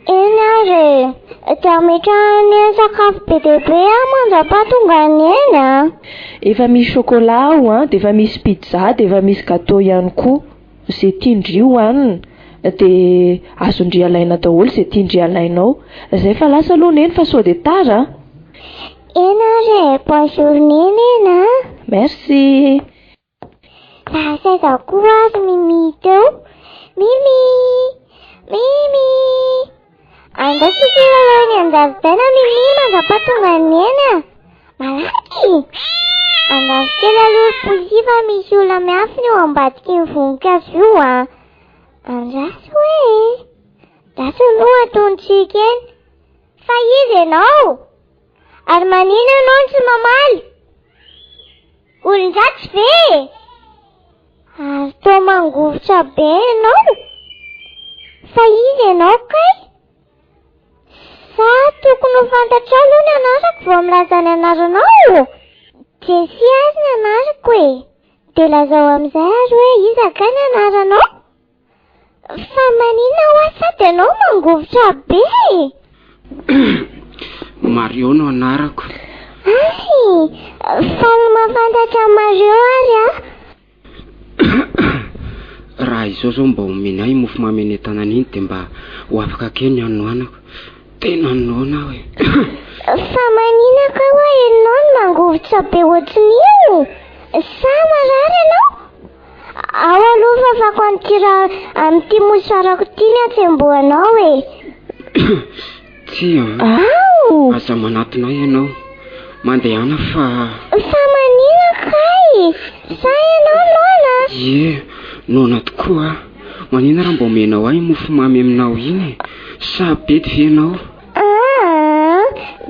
Eny ary e! Dia ametrahan'i Neny sakafo be dia be aho mandra-pahatongan'i Neny an! Efa misy chocolat ao an, dia efa misy pizza, dia efa misy gâteau ihany koa. Izay tian-dry hohanina. Dia azon-dry alaina daholo izay tian-dry alaina ao. Izay fa lasa aloha Neny fa sao dia tara a! Eny ary e! Bonjour Neny eny a! Merci! Lasa aiza koa ary Mimi teo? Mimi! Mimi! Andao tsika hilalao eny an-jaridaina Mimi mandra-pahatongan'i Neny a! Malaky! Andraso kely aloha ry Poussy fa misy olona miafina eo ambadik'iny voninkazo io a! Andraso e! Andraso aloha ataontsika eny. Fa iza ianao? Ary maninona ianao no tsy mamaly? Olon-dratsy ve e? Ary toa mangovitra be ianao? Fa iza ianao kay? Sa tokony ho fantatrao aloha ny anarako vao milaza ny anaranao? Jessie ary ny anarako e! Dia lazao amin'izay ary hoe iza kay ny anaranao? Fa maninona hoa sady ianao mangovitra be e? Mario no anarako. Ay, faly mahafantatra an'i Mario ary aho. Raha izao izao mba omena ahy mofomamy eny an-tanana iny dia mba ho afaka kely ny hanoanako. Tena noana aho e. Fa maninona kay hoa ianao no mangovitra be ohatran'io? Sa marary ianao? Ao aloha fafako an'ity raha amin'ity mosarako ity ny hatsembohanao e. Tsia an. Ao! Aza manatona ahy ianao. Mandehana fa. Fa maninona kay? Sa ianao noana? Ie, noana tokoa aho. Maninona raha mba omenao ahy iny mofomamy aminao iny e? Sa bedy ve ianao? Aa,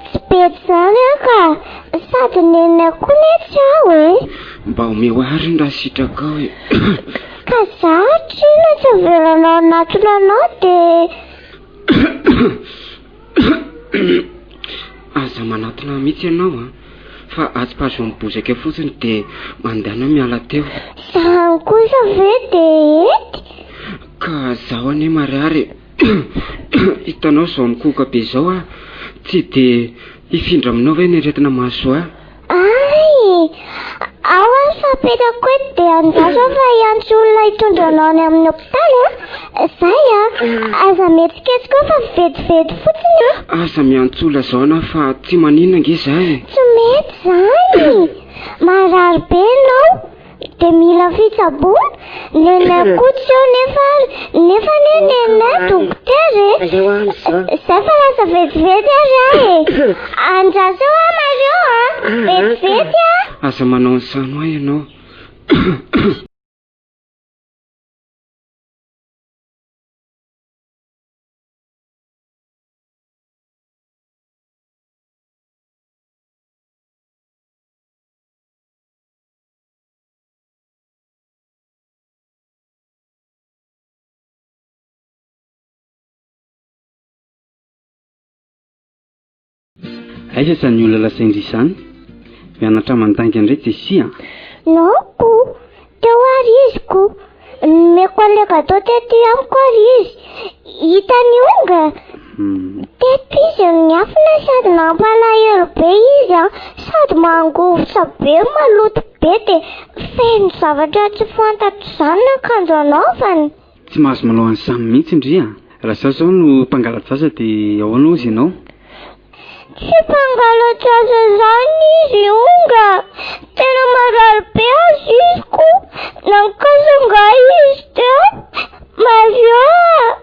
tsy bedy izany aho ka. Sady nenina koa ne tsy aho e. Mba omeo ahy ary ny raha sitrakao e. Ka za tsinona tsy avelanao hanatona anao dia. Aza manatona ahy mihitsy ianao an! Fa atsipazo amin'ny bozaka eo fotsiny dia mandehana miala teo. Izany kosa ve dia hety? Ka zaho anie marary e! Hitanao izao mikohoka be izao aho, tsy dia hifindra aminao ve ny aretina mahazo ahy? Ay! Ao ary fa apetrako eto dia andraso aho fa hiantso olona hitondra anao any amin'ny hopitaly a! Zay a! Aza mihetsiketsika eo fa vetivety fotsiny a! Aza miantso olona izao anah fa tsy maninona ange za e! Tsy mety izany! Marary be ianao! Dia mila fitsaboana? Nenay koa tsy eo nefa ary, nefa anie nenay dokotera e! Zay fa lasa vetivety ary aho e! Andraso eo aho Mario a! Vetivety a! Aza manao an'izany hoa ianao. Aiza izany olona lazain-dry izany? Mianatra mandainga indray Jessie a! Non ko! Teo ary izy ko! Nomeko an'ilay gateau tety amiko ary izy. Hitany onga. Teto izy no niafina sady nampalahelo be izy an, sady mangovitra be, maloto be dia feno zavatra tsy fantatro izany ny akanjo anaovany. Tsy mahazo manao an'izany mihitsy ndry a! Raha izaho izao no mpangala-jaza dia ahoana hozy ianao? Tsy mpangala-jaza izany izy onga! Tena marary be aza izy ko! Nankaiza angaha izy teo? Mario a!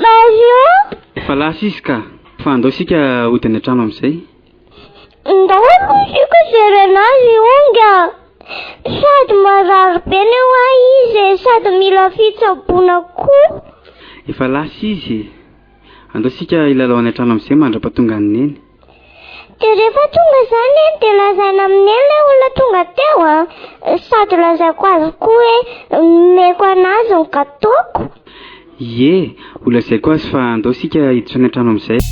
Mario! Efa lasa izy ka! Fa andao isika hody any an-trano amin'izay. Ndao aloha isika jerena azy onga! Sady marary be ne hoa izy e, sady mila fitsaboana koa. Efa lasa izy e! Andao isika hilalao any an-trano amin'izay mandra-pahatonga an'i Neny. Dia rehefa tonga izany Neny dia lazaina amin'i Neny ilay olona tonga teo an! Sady lazaiko azy koa hoe nomeko an'azy ny gateau-ko. Ie, ho lazaiko azy fa andao isika hiditra any an-trano amin'izay.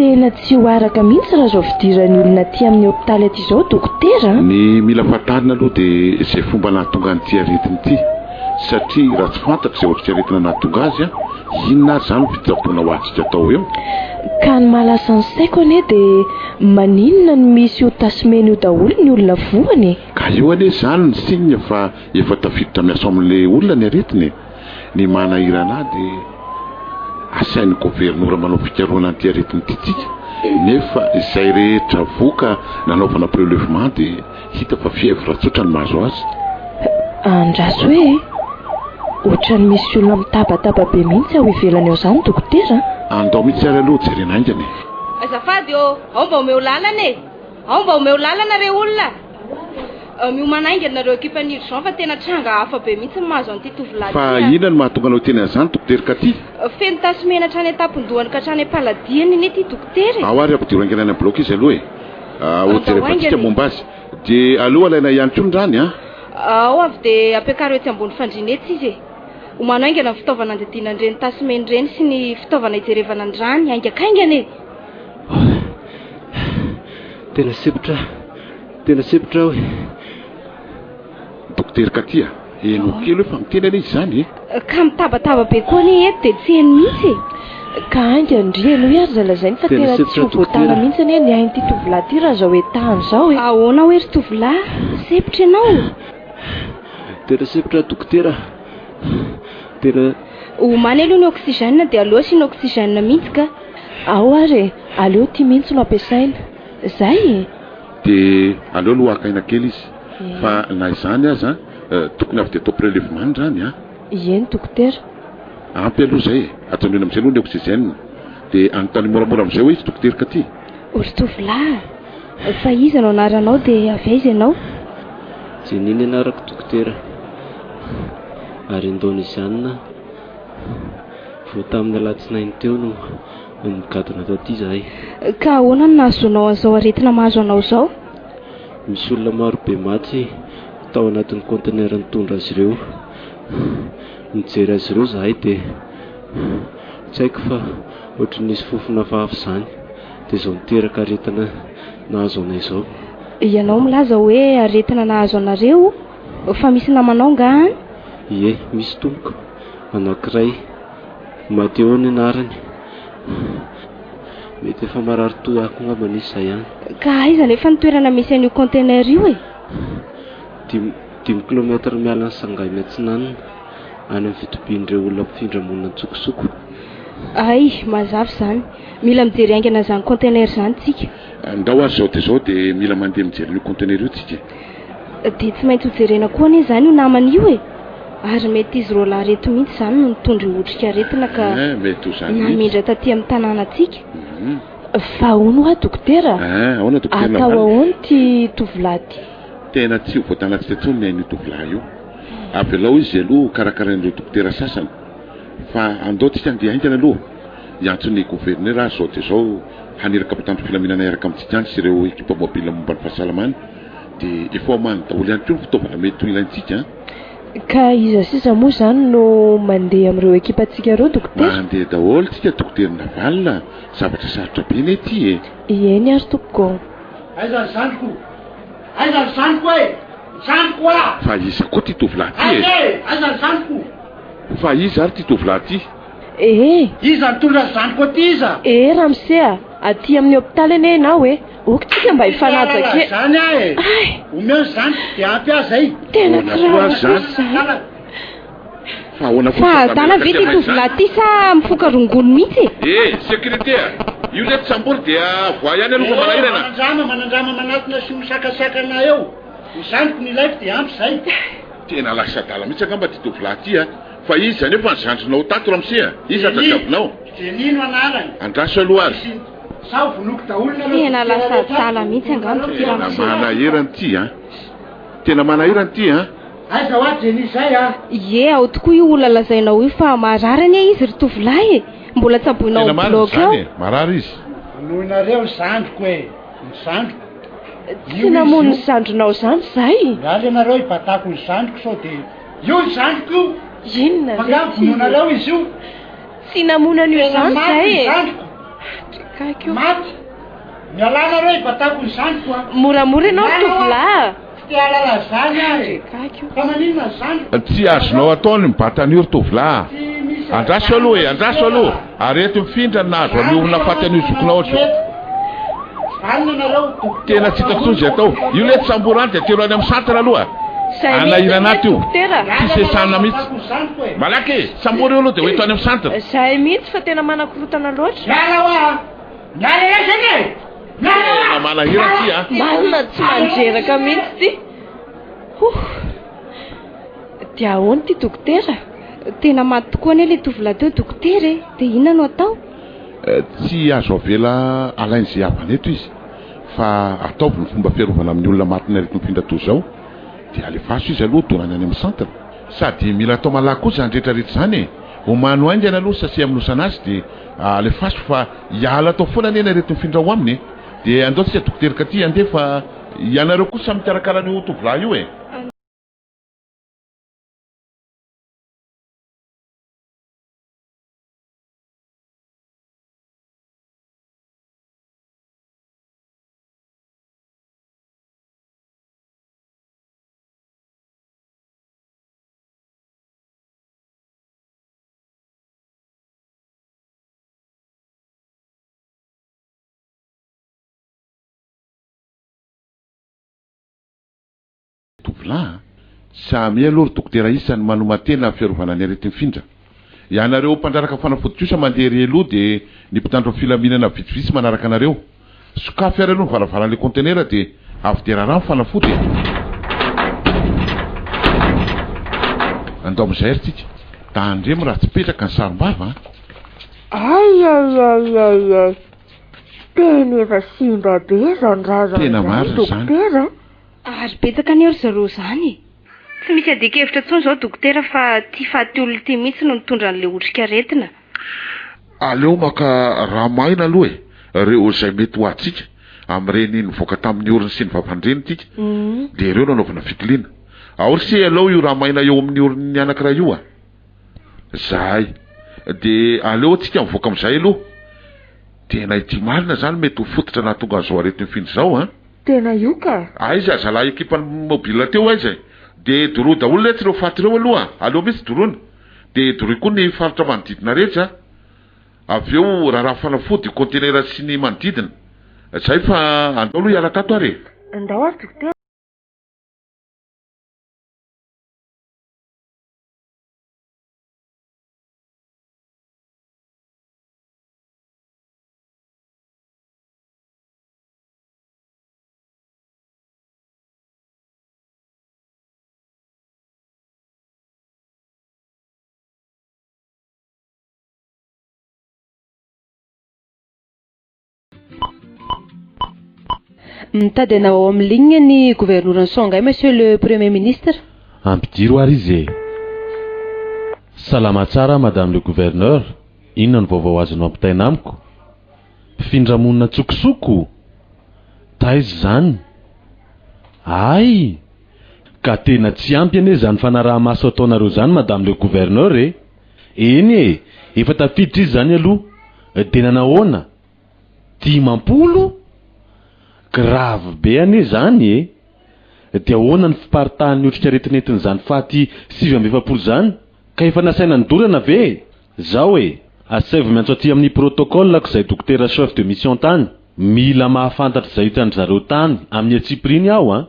Tena tsy ho araka mihitsy raha izao fidiran'ny olona aty amin'ny hopitaly aty izao dokotera a! Ny mila fantarina aloha dia izay fomba nahatonga an'ity aretina ity satria raha tsy fantatra izay otrikaretina nahatonga azy Inona ary izany fitsaboana ho azontsika atao eo? Ka ny mahalasa ny saiko anie dia maninona no misy io tasy mena io daholo ny olona voany e? Ka io anie izany ny signe fa efa tafiditra miasa ao amin'ilay olona ny aretina e! Ny manahirana ahy dia asain'ny governora manao fikarohana an'ity aretina ity tsika nefa izay rehetra voka nanaovana prelevement dia Hita fa fièvre tsotra no mahazo azy. Andraso hoe e! Ohatran'ny misy olona mitabataba be mihitsy ao ivelany ao izany dokotera a! Andao mihitsy ary aloha jerena haingana e! Azafady ô! Ao mba omeo lalana e! Ao mba omeo lalana re olona a! Miomana haingana nareo ekipan'ny urgent fa tena tranga hafa be mihitsy ny mahazo an'ity tovolahy Fa ity a! inona no mahatonga anao hiteny an'izany dokotera Katy? Feno tasy mena hatrany an-tampon-dohany ka hatrany am-paladiany anie ity dokotera e! Ao ary ampidiro haingana any amin'ny bloc izy aloha e! Andao Hojerevantsika haingana e! momba azy. Dia aleo alaina ihany koa ny rany an! Ao avy dia ampiakaro etsy ambony fandriana etsy izy e! Omano haingana ny fitaovana andidiana an'ireny tasy mena ireny sy ny fitaovana hijerevana ny rany, haingakaingana e! Tena sempotra, tena sempotra aho e! Dokotera Katia, henoy kely hoe fa miteny anie izy izany e! Ka mitabataba be koa anie eto dia tsy heno mihitsy e! Ka haingana ndry henoy ary izay lazainy fa Tena tena tsy sempotra ho voatana dokotera. mihitsy anie ny ain'ity tovolahy ity raha izao etahany izao e! Ahoana hoe ry tovolahy? Sempotra ianao? Tena sempotra dokotera. Tena. Omany aloha ny oxygène dia aleo asiana oxygène mihitsy ka! Ao ary e! Aleo ity mihitsy no ampiasaina. Zay e! Dia aleo aloha haka aina kely izy. Fa na izany aza, tokony avy dia atao prélèvement ny rany an! Ieny dokotera. Ampy aloha izay e! Ajanony amin'izay aloha ny oxygène. Dia anontanio moramora amin'izay hoe izy dokotera ka ty. O ry tovolahy a! Fa iza no anaranao dia avy aiza ianao? Jenny ny anarako dokotera ary Indonezianina Vao tamin'ny alatsinainy teo no nigadona taty izahay. Ka ahoana no nahazoanao an'izao aretina mahazo anao izao? Misy olona maro be maty tao anatin'ny kaontenera nitondra azy ireo. Nijery azy ireo izahay dia tsy haiko fa ohatran'ny nisy fofona hafahafa izany. Dia izao niteraka aretina nahazo anay izao. Ianao milaza hoe aretina nahazo anareo fa misy namanao nga any? Ie, misy tompoko. Anankiray. Mateo ny anarany. Mety efa marary toa ahy koa angamba izy izay any. Ka aiza anefa ny toerana misy an'io container io e? Dimy, dimy kilometatra miala an'i Sangay miatsinanana, any amin'ny fitobian'ireo olona mpifindra monina an-tsokosoko. Hay, mazava izany. Mila mijery haingana an'izany container izany tsika. Ndao ary izao dia izao dia mila mandeha mijery an'io container io tsika e. Dia tsy maintsy hojerena koa anie izany io namana io e! Ary mety izy roalahy ireto mihitsy izany no nitondra io otrikaretina ka Eh, mety ho izany mihitsy. namindra taty amin'ny tanànantsika. Fa hono hoa dokotera? Eh, ahoana dokotera Atao Navalona? ahoana ity tovolahy ity? Tena tsy ho voatanantsika intsony ny ain'io tovolahy io. Avelao izy aloha ho karakarain'ireo dokotera sasany. Fa andao tsika andeha haingana aloha hiantso ny gouverneur aho izao dia izao haniraka mpitandro filaminana hiaraka amintsika any sy ireo ekipa mobile momba ny fahasalamana. Dia efa omaniny daholo ihany koa ny fitaovana mety ho ilaintsika an. Ka iza sy iza moa izany no mandeha amin'ireo ekipantsika ireo dokotera? Mandeha daholo tsika dokotera Navalona a! Zavatra sarotra be anie ity e! Eny ary tompoko. Aiza ny zandriko? Aiza ny zandriko e? Ny zandriko a! Fa iza koa ity tovolahy ity e? Aiza e? Aiza ny zandriko? Fa iza ary ity tovolahy ity? Ee! Iza nitondra ny zandriko aty iza? Ee ramose a! Aty amin'ny hopitaly anie ianao e! Ok tsika mba hifanaja kely. Tsy hahalala izany aho e! Omeo ny zandriko dia ampy ahy izay. Tena tsy rariny kosa izany. Fa ahoana koa Fa adala ve ity tovolahy ity sa mifoka rongony mihitsy e? Eh! Sécurité a! Io letsy sambory dia voa ihany aloha fa manahirana. Eh! Manandrama, manandrama manatona sy misakasakana eo. Ny zandriko no ilaiko dia ampy izay. Tena lasa adala mihitsy angamba ity tovolahy ity a! Fa iza anefa ny zandrinao tato ramose a? Iza Jenny, tadiavinao? Jenny no anarany. Andraso aloha ary. Misy Sao vonoiko daholo nareo Tena dokotera lasa rehetra adala ato, mihitsy vonoiko angamba nareo ity Tena ramose ity. manahirana ity a! Tena manahirana ity a! Aiza hoa Jenny zay a? Ie, ao tokoa io olona lazainao io fa marary anie izy ry tovolahy e! Mbola tsaboina ao Tena amin'ny marina bloc ao. izany e! Marary izy. Vonoinareo ny zandriko e! Ny zandriko. Tsy Io izy namono ny io. zandrinao izany izay? Miala ianareo hibatako ny zandriko sao dia. Io ny zandriko io! Inona Fa re angaha ty? vonoinareo izy io? Tsy namono an'io Tena izany maty izay ny e! zandriko! Drekako io. Maty! Mialà nareo hibatako ny zandriko a! Moramora ianao ry Miala hoa! tovolahy a! Tsy te hahalala izany aho e! Drekako io. Fa maninona ny zandriko? Tsy azonao atao ny mibata an'io ry tovolahy a! Tsy misy Andraso an'izany aloha e, andraso aloha! Areto mifindra ny nahazo an'io olona faty an'io zokinao io. Vanona nareo dokotera. Tena tsy hitako intsony izay atao. Io letsy sambory any dia atero any amin'ny centre aloha. Zay mihitsy Anahirana anie ato io. dokotera. Tsy sesana mihitsy. Malaky e! Sambory io aloha dia hoento any amin'ny centre. Zay mihitsy fa tena manakorotana loatra. Miala hoa! Miala ela zany e! Miala hoa! Tena manahirana ity a! Marina tsy mandreraka mihitsy ity. Huh. Dia ahoana ity dokotera? Tena maty tokoa anie ilay tovolahy teo dokotera e! Dia inona no atao? Tsy azo avela alain'izay havana eto izy fa ataovy ny fomba fiarovana amin'ny olona matin'ny areti-mifindra toy izao dia alefaso izy aloha donany any amin'ny centre. Sady mila atao malaky koa izany rehetra rehetra izany e! Omano haingana aloha sachet hamonosana azy dia alefaso fa hiala atao foana anie ny areti-mifindra ao aminy e! Dia andao tsika dokotera Katy handeha fa ianareo kosa mikarakara an'io tovolahy io e! Tovolahy a! Samia aloha ry dokotera isany manoman-tena fiarovana ny areti-mifindra. Ianareo mpandraraka fanafody kosa mandeha ery aloha dia ny mpitandro filaminana vitsivitsy manaraka anareo. Sokafy ary aloha ny varavaran'ilay kontenera dia avy dia raraha ny fanafody e! Andao amin'izay ary tsika. Tandremo raha tsy petraka ny sarom-bava a! Ay ay ay ay ay! Tena efa simba be izany razana Tena izany marina izany. dokotera a! Ary betsaka anie ry zareo izany e! Tsy misy adin-kevitra intsony izao dokotera fa ity faty olona ity mihitsy no nitondra an'ilay otrikaretina. Aleo maka rà maina aloha e! Ireo izay mety ho antsika amin'ireny nivoaka tamin'ny orony sy ny vavan-dreny tika dia ireo no anaovana fitiliana. Ao ry se alao io rà maina eo amin'ny oron'ny anankiray io a! Zahay. Dia aleo antsika mivoaka amin'izay aloha. Tena ity marina izany mety ho fototra nahatonga an'izao areti-mifindra izao an! Tena io ka! Aiza zalahy ekipan'ny mobile teo aiza e? Dia doroy daholo letsy ireo faty ireo aloha a! Aleo mihitsy doroina. Dia doroy koa ny faritra manodidina rehetra a! Avy eo raharaha fanafody, conteneur sy ny manodidina. Zay fa andao aloha hiala tato ary e! Andao ary dokotera. Mitady anao ao amin'ny ligne ny governoran'i Shanghai Monsieur le Premier Ministre. Ampidiro ary izy e! Salama tsara Madame le Gouverneur, inona no vaovao azonao ampitaina amiko? Mpifindra monina an-tsokosoko? Taiza izany? Hay! Ka tena tsy ampy anie izany fanaraha-maso ataonareo izany Madame le Gouverneur e! Eny e! Efa tafiditra izy izany aloha. Dia nanahoana? 50? Grave be anie izany e! Dia ahoana ny fiparitahan'ny otrikaretina entin'izany faty 49 izany? Ka efa nasaina nodorana ve e? Zao e! Asaivo miantso aty amin'ny protocole-ko izay dokotera chef de mission tany. Mila mahafantatra izay hitan-dry zareo tany amin'ny antsipiriany aho an!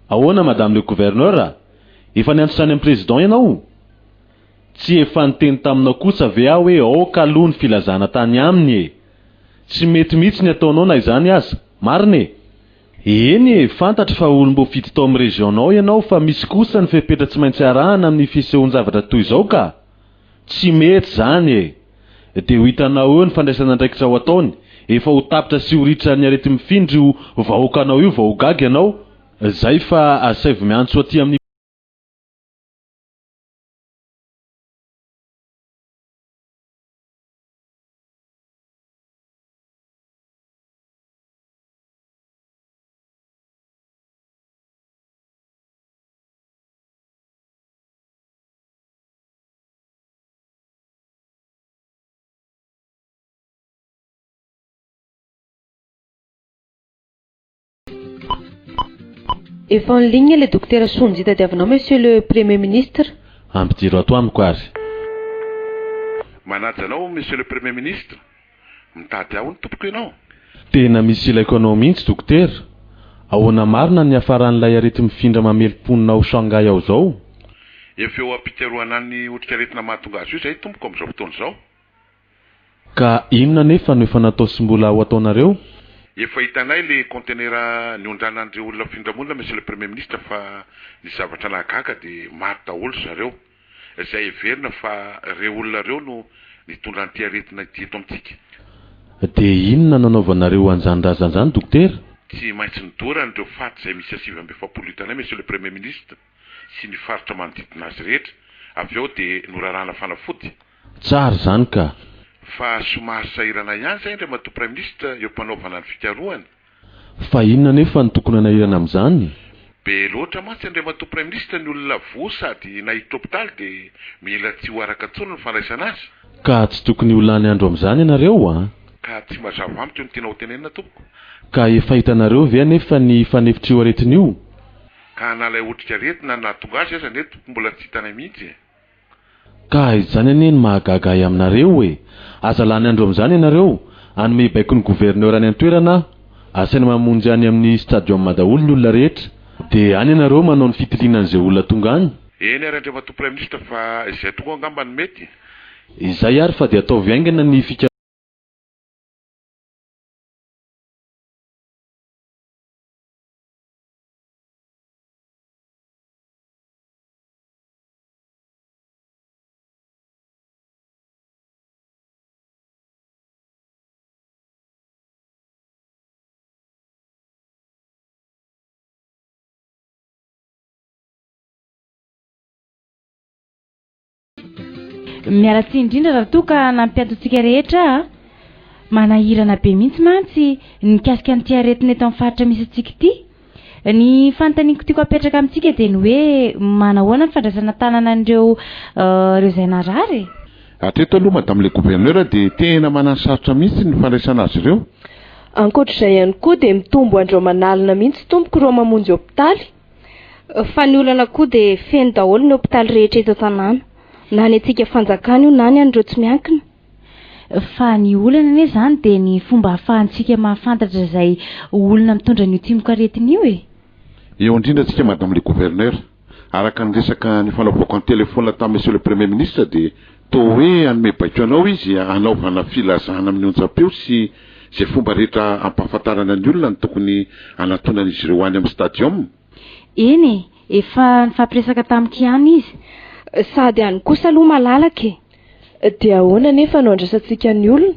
Ahoana madame le gouverneur a? Efa niantso tany amin'ny président ianao? Tsy efa niteny taminao kosa ve aho hoe aoka aloha ny filazana tany aminy e! Tsy mety mihitsy ny ataonao na izany aza, marina e! Eny e, fantatro fa olom-boafidy tao amin'ny région-nao ianao fa misy kosa ny fepetra tsy maintsy arahana amin'ny fisehoan-javatra toy izao ka! Tsy mety izany e! Dia ho hitanao eo ny fandraisana andraikitra ho ataony, efa ho tapitra sy ho ritran'ny areti-mifindra io vahoakanao io vao ho gaga ianao, zay fa asaivo miantso aty amin'ny. Efa en ligne le dokotera Sonjy tadiavinao monsieur le premier ministre. Ampidiro ato amiko ary. Manaja anao monsieur le premier ministre. Mitady ahy hono tompoko ianao? Tena misy ilaiko anao mihitsy dokotera. Ahoana marina ny niafaran'ilay areti-mifindra mamely mponina ao Shanghai ao izao? Efa eo am-pikarohana ny otrikaretina mahatonga azy io izahay tompoko amin'izao fotoana izao. Ka inona anefa no efa natao sy mbola ho ataonareo? Efa hitanay le conteneur niondranan'ireo olona mifindra-monina Monsieur le Premier Ministre fa ny zavatra nahagaga dia maty daholo zareo. Izay heverina fa ireo olona ireo no nitondra an'ity aretina ity eto amintsika. Dia inona no anaovanareo an'izany razana izany Dokotera? Tsy maintsy nodorana ireo faty izay miisa 49 hitanay Monsieur le Premier Ministre sy ny faritra manodidina azy rehetra, avy eo dia norarahana fanafody. Tsara izany ka! Fa somary sahirana ihany izay Andriamatoa Praiminisitra eo am-panaovana ny fikarohana. Fa inona anefa no tokony hanahirana amin'izany? Be loatra mantsy Andriamatoa Praiminisitra ny olona voa sady naiditra hopitaly dia mila tsy ho araka intsony ny fandraisana azy. Ka tsy tokony ho lany andro amin'izany ianareo a! Ka tsy mazava amiko ny tianao hotenenina tompoko. Ka efa hitanareo ve anefa ny fanefitr'io aretina io? Ka na ilay otrikaretina nahatonga azy aza anie tompoko mbola tsy hitanay mihitsy e! Ka izany anie no mahagaga ahy aminareo e! Aza lany andro amin'izany ianareo, hanome baiko ny gouverneur any an-toerana aho, asaina mamonjy any amin'ny stadium daholo ny olona rehetra, dia any ianareo manao ny fitiliana an'izay olona tonga any. Eny ary Andriamatoa Praiminisitra fa izay tokoa angamba no mety. Izay ary fa dia ataovy haingana ny fika. Miala tsiny indrindra raha toa ka nampianto antsika rehetra a! Manahirana be mihitsy mantsy ny mikasika an'ity aretina eto amin'ny faritra misy antsika ity. Ny fanontaniako tiako apetraka amintsika dia ny hoe manahoana ny fandraisana an-tanana an'ireo ireo izay narary e? Hatreto aloha Madame le Gouverneur dia tena mananosarotra mihitsy ny fandraisana azy ireo. Ankoatr'izay ihany koa dia mitombo andro aman'alina mihitsy tompoko ireo mamonjy hopitaly. Fa ny olana koa dia feno daholo ny hopitaly rehetra eto an-tanàna. Na ny antsika fanjakana io na ny an'ireo tsy miankina. Fa ny olana anie izany dia ny fomba ahafahantsika mahafantatra izay olona mitondra an'io tsimokaretina io e! Eo indrindra tsika Madame le Gouverneur. Araka ny resaka nifanaovako an-telefaonina tamin'i Monsieur le Premier Ministre dia toa hoe hanome baiko anao izy hanaovana filazana amin'ny onjam-peo sy izay fomba rehetra hampahafantarana ny olona ny tokony hanatonan'izy ireo any amin'ny stadium. Eny e! Efa nifampiresaka tamiko ihany izy. Sady any kosa aloha malalaka e! Dia ahoana anefa no andraisantsika ny olona?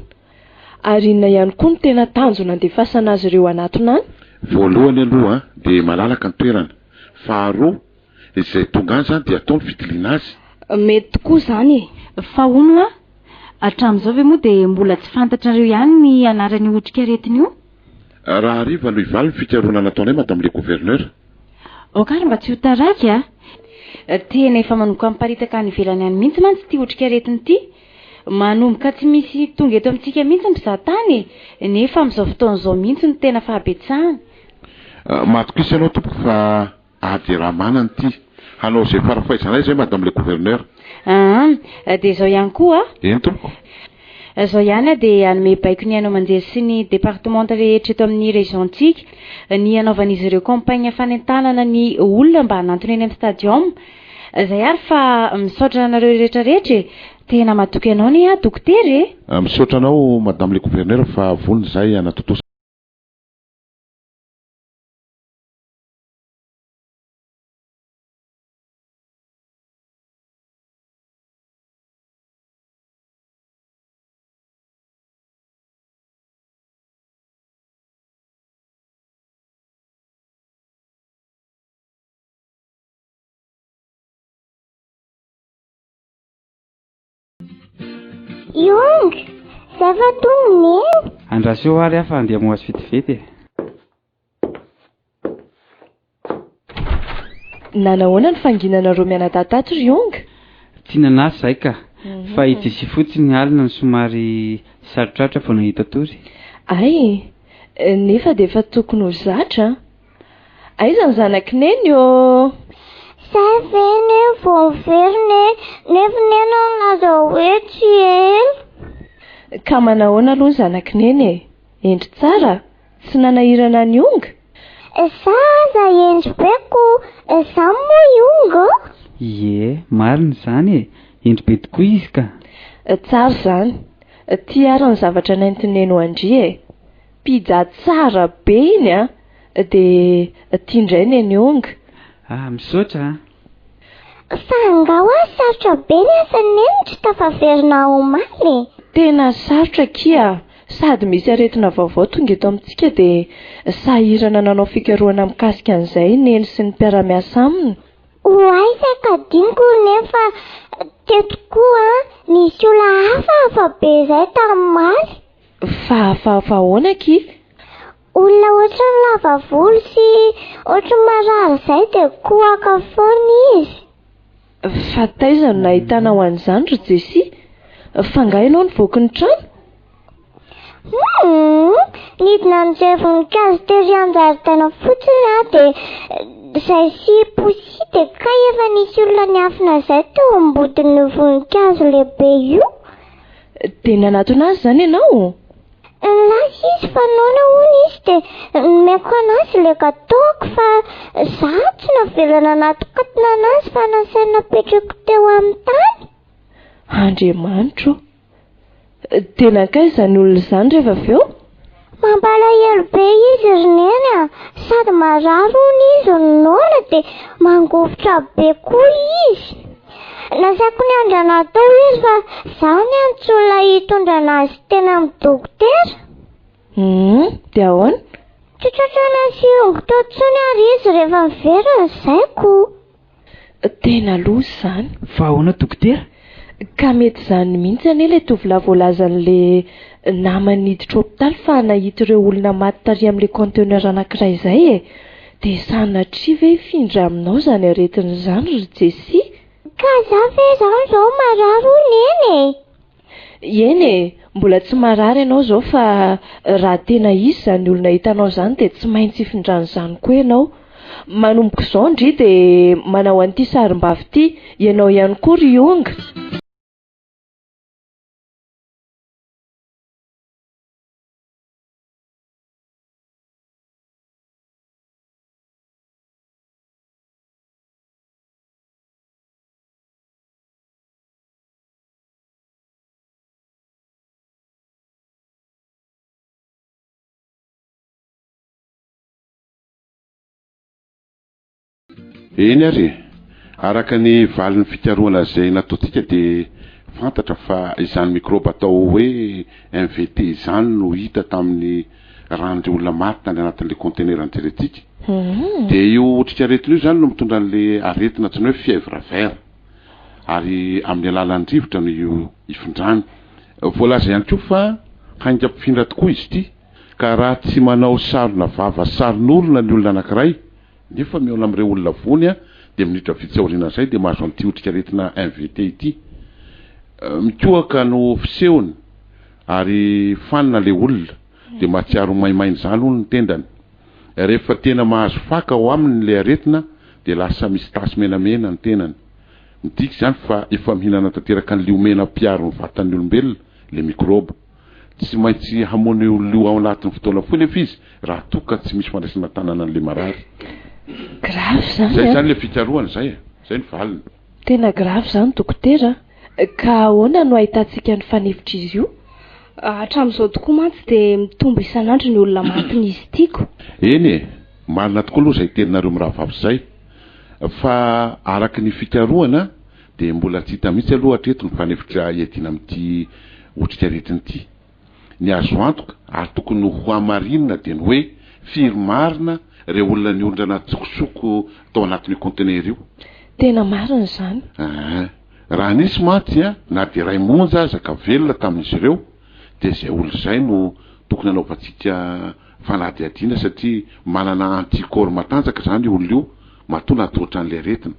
Ary inona ihany koa no tena tanjona andefasana azy ireo hanatona any? Voalohany aloha dia malalaka ny toerana. Faharoa, izay tonga any izany dia atao ny fitiliana azy. Mety tokoa izany e! Fa hono hoa, hatramin'izao ve moa dia mbola tsy fantatrareo ihany ny anaran'io otrikaretina io? Raha hariva no hivaly ny fikarohana nataonay Madame le Gouverneur. Aoka ary mba tsy ho taraiky a! Tena efa manomboka miparitaka any ivelany any mihitsy mantsy ity otrikaretina ity. Manomboka tsy misy tonga eto amintsika mihitsy ny mpizaha tany e! Nefa amin'izao fotoana izao mihitsy no tena fahabetsahana. Matokisa ianao tompoko fa ady iaraha-manana ity. Hanao izay fara-fahaizanay izay Madame le Gouverneur. Aa, dia izao ihany koa a! Eny tompoko. Izao ihany aho dia hanome baiko ny haino aman-jery sy ny departemanta rehetra eto amin'ny région-tsika ny hanaovan'izy ireo campagne fanentanana ny olona mba hanantona eny amin'ny stadium. Izay ary fa misaotra anareo rehetra rehetra e! Tena matoky anao anie aho dokotera e! Misaotra anao Madame le Gouverneur fa vonona izahay hanatontosa. Yong, zay fa tonga neny. Andraso eo ary aho fa andeha hamoha azy vetivety e. Nanahoana ny fanginanareo mianadahy tato ry Yong? Tsy nanasy izahay ka. Fa i Jessie fotsiny alina no somary sarotrarotra vao nahita tory. Hay, nefa dia efa tokony ho zatra an! Aiza ny zanak'i Neny ô? Zay ve Neny vao miverina e? Nefa Neny nilaza hoe tsy ela. Ka manahoana aloha ny zanak'i Neny e? Hendry tsara? Tsy nanahirana an'i Yong? Za aza hendry be ko, za moa Yong ô? Ie, marina izany e! Hendry be tokoa izy ka! Tsara izany. Ty ary ny zavatra nentin'i Neny ho an-dry e! Pizza tsara be iny an! Dia ty indray Neny Yong. Ah, misaotra an! Fa angaha hoa sarotra be ny asan'i Neny tsy tafaverina omaly e? Tena sarotra akia! Sady misy aretina vaovao tonga eto amintsika dia sahirana nanao fikarohana mikasika an'izay i Neny sy ny mpiara-miasa aminy. Oay saika adinoko ry Neny fa teto koa nisy olona hafahafa be izay tamin'ny omaly. Fa hafahafa ahoana akia? Olona ohatran'ny lava volo sy ohatran'ny marary izay dia kohaka foana izy. Fa taiza no nahitanao an'izany ry Jessie? F'angaha ianao nivoaky ny trano? Humm! Nidina nijery voninkazo tery an-jaridaina fotsiny aho dia izay sy Poussy dia kay efa nisy olona niafina izay teo ambodin'io voninkazo lehibe io. Dia nanatona azy izany ianao? Nilaza izy fa noana hono izy dia nomeko anazy ilay gâteau-ko fa za tsy navela nanatokatona anazy fa nasaina napetrako teo amin'ny tany. Andriamanitro ô! Dia nankaiza izany olona izany rehefa avy eo? Mampalahelo be izy ry Neny a! Sady marary hono izy no noana dia mangovitra be koa izy. Nasaiko niandrana tao izy fa izaho niantso olona hitondra anazy teny amin'ny dokotera. Humm, dia ahoana? Tsy tratra nasiako tao intsony ary izy rehefa niverina ny saiko. Tena loza izany. Fa ahoana dokotera? Ka mety izany mihitsy anie ilay tovolahy voalazan'ilay namany niditra hopitaly fa nahita ireo olona maty tary amin'ilay conteneur anankiray izay e! Dia sanatria ve hifindra aminao izany aretina izany ry Jessie? Ka za ve izany izao marary hoy Neny e? Eny e! Mbola tsy marary ianao izao fa raha tena hisy izany olona hitanao izany dia tsy maintsy hifindran'izany koa ianao. Manomboka izao ndry dia manao an'ity sarimbavy ity, ianao ihany koa ry Onga. Eny ary e! Araka ny valin'ny fikarohana izay nataontsika dia fantatra fa izany mikraoba atao hoe MVT izany no hita tamin'ny ran'ireo olona maty tany anatin'ilay kaontenera nijerentsika. Dia io otrikaretina io izany no mitondra an'ilay aretina antsoina hoe fièvre vert. Ary amin'ny alalan'ny rivotra no ifindrany. Voalaza ihany koa fa haingam-pifindra tokoa izy ity, ka raha tsy manao sarona vava saron'orona ny olona anankiray, nefa mihaona amin'ireo olona voany dia minitra vitsy aorianan'izay dia mahazo an'ity otrikaretina MVT ity. Mikohaka no fisehony ary fanina ilay olona, dia mahatsiaro ho maimaina izany hono ny tendany. Rehefa tena mahazo faka ao aminy ilay aretina dia lasa misy tasy menamena ny tenany. Midika izany fa efa mihinana tanteraka ny liomena mpiaro ny vatan'ny olombelona ilay mikraoba. Tsy maintsy hamono io lio ao anatin'ny fotoana fohy nefa izy raha toa ka tsy misy fandraisana tanana an'ilay marary. Grave izany Izay an! izany ilay fikarohana izay e! Izay ny valiny. Tena grave izany dokotera a! Ka ahoana no ahitantsika ny fanefitr'izy io? Hatramin'izao tokoa mantsy dia mitombo isan'andro ny olona matin'izy ity ko. Eny e! Marina tokoa aloha izay teninareo mirahavavy izay. Fa araka ny fikarohana dia mbola tsy hita mihitsy aloha hatreto ny fanefitra hiadiana amin'ity otrikaretina ity. Ny azo antoka ary tokony hohamarinina dia ny hoe firy marina ireo olona niondrana an-tsokosoko tao anatin'io kaontenera io. Tena marina izany. Aa. Raha nisy mantsy na dia iray monja aza ka velona tamin'izy ireo dia izay olona izay no tokony hanaovantsika fanadihadiana satria manana anti-corps matanjaka izany io olona io matoa nahatohitra an'ilay aretina.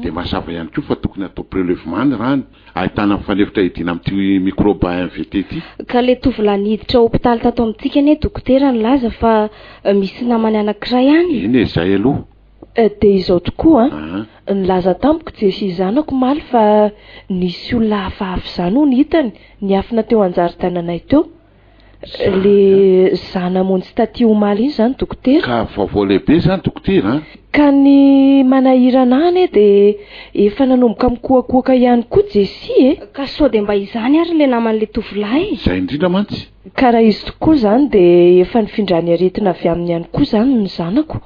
Dia mazava ihany koa fa tokony hatao prelevement ny rany ahitana ny fanefitra hiadiana amin'ity microbe AMVT ity. Ka le tovolahy niditra hopitaly tato amintsika anie dokotera nilaza fa misy namany anankiray any e. Eny e, izay aloha. Dia izao tokoa an, nilaza tamiko Jessie zanako omaly fa nisy olona hafahafa izany hono hitany niafina teo an-jaridainanay teo. Le za namonjy taty omaly iny zany dokotera. Ka vaovao lehibe zany dokotera an! Ka ny manahirana ahy anie dia efa nanomboka mikohakohaka ihany koa Jessie e! Ka sao dia mba izany ary le naman'le tovolahy e! Izay indrindra mantsy! Ka raha izy tokoa izany dia efa nifindran'ny aretina avy aminy ihany koa izany ny zanako.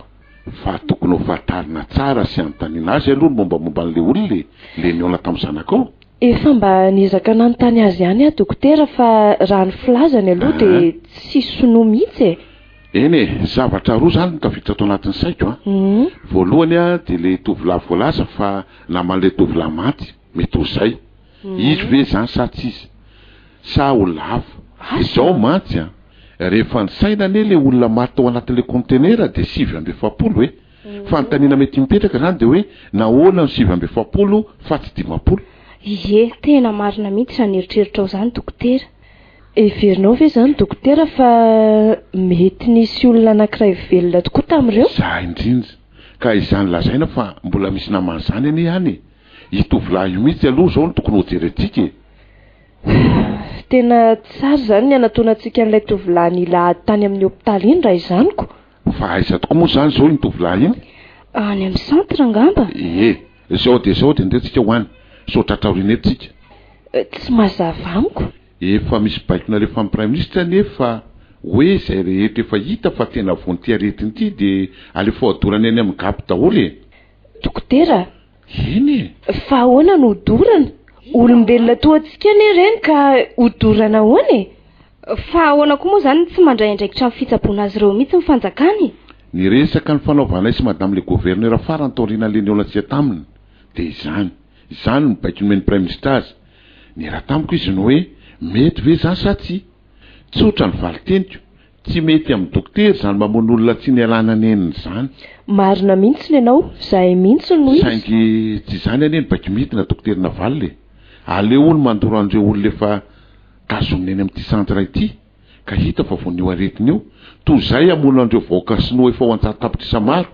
Fa tokony ho fantarina tsara sy anontaniana azy aloha ny mombamomba an'le olona e! Le nihaona tamin'ny zanakao. Efa mba niezaka nanontany azy ihany aho dokotera fa raha ny filazany aloha dia tsisy sinoa mihitsy e! Eny e, zavatra roa izany no tafiditra ato anatin'ny saiko an. Voalohany dia ilay tovolahy voalaza fa naman'ilay tovolahy maty, mety ho izay. Izy ve izany sa tsy izy? Sa olona hafa? Izao mantsy an, rehefa nisaina anie ilay olona maty tao anatin'ilay kaontenera dia 49 e! Fanontaniana mety mipetraka izany dia hoe nahoana no 49 fa tsy 50? Ie, tena marina mihitsy izany eritreritrao izany dokotera. Heverinao ve izany dokotera fa mety nisy olona anankiray velona tokoa tamin'ireo? Izaho indrindra. Ka izany lazaina fa mbola misy namany izany anie any e! Io tovolahy io mihitsy aloha izao no tokony hojerentsika e! Tena tsara izany ny hanatonantsika an'ilay tovolahy nila ady tany amin'ny hopitaly iny raha izany ko! Fa aiza tokoa moa izany izao iny tovolahy iny? Any amin'ny centre angamba? Ie, izao dia izao dia ndeha tsika ho any, sao tratra aoriana eto tsika. Tsy mazava amiko. Efa misy baiko nalefan'ny praiminisitra anie fa hoe izay rehetra efa hita fa tena voan'ity aretina ity dia alefao adorana eny amin'ny gap daholo e! Dokotera Eny e! Fa ahoana no hodorana? Olombelona toa antsika anie ireny ka hodorana ahoana e? Fa ahoana koa moa izany tsy mandray andraikitra amin'ny fitsaboana azy ireo mihitsy ny fanjakana e? Ny resaka nifanaovanay sy Madame le Gouverneur farany taorianan'ilay nihaonantsika taminy dia izany. Izany no baiko nomen'ny Praiminisitra azy. Niera tamiko izy ny hoe mety ve izany sa tsia? Tsotra ny valin-teniko, tsy mety amin'ny dokotera izany mamono olona tsy nialana nenina izany. Marina mihitsy ny anao, zahay mihitsy no izy. Saingy tsy izany anie ny baiko midina Dokotera Navalona e! Aleo hono mandoro an'ireo olona efa tazomina eny amin'ity centre ity ka hita fa voan'io aretina io, toy izay hamono an'ireo vahoaka sinoa efa ho an-jato tapitrisa maro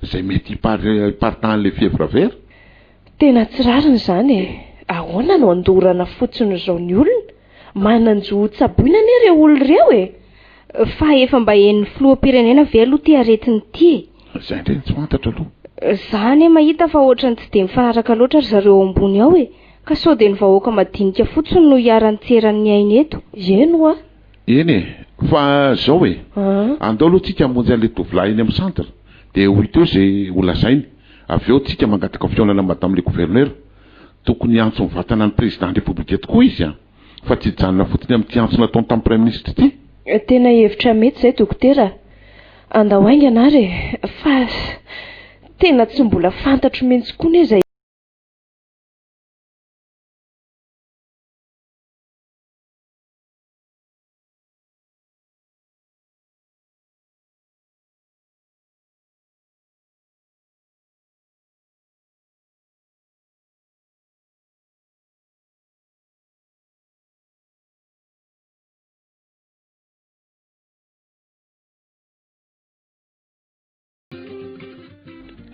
izay mety hiparitahan'ilay fièvre vert. Tena tsy rariny izany e! Ahoana no andorana fotsiny izao ny olona? Manan-jo ho tsaboina anie ireo olona ireo e! Fa efa mba henon'ny filoham-pirenena ve aloha ity aretina ity e? Izay indray no tsy fantatra aloha. Za anie mahita fa ohatran'ny tsy dia mifanaraka loatra ry zareo ao ambony ao e! Ka sao dia ny vahoaka madinika fotsiny no iharan'ny tsy eran'ny ainy eto. Eny hoa. Eny e! Fa zao e! Andao aloha tsika hamonjy an'ilay tovolahy eny amin'ny centre dia ho hita eo izay ho lazainy. Avy eo tsika mangataka fihaonana amin'i Madame le Gouverneur. Tokony hiantso mivantana ny Président ny République tokoa izy an! Fa tsy hijanona fotsiny amin'ity antso nataony tamin'ny Praiminisitra ity. Tena hevitra mety izay Dokotera a! Andao haingana ary e! Fa tena tsy mbola fantatro mihitsy koa anie izay.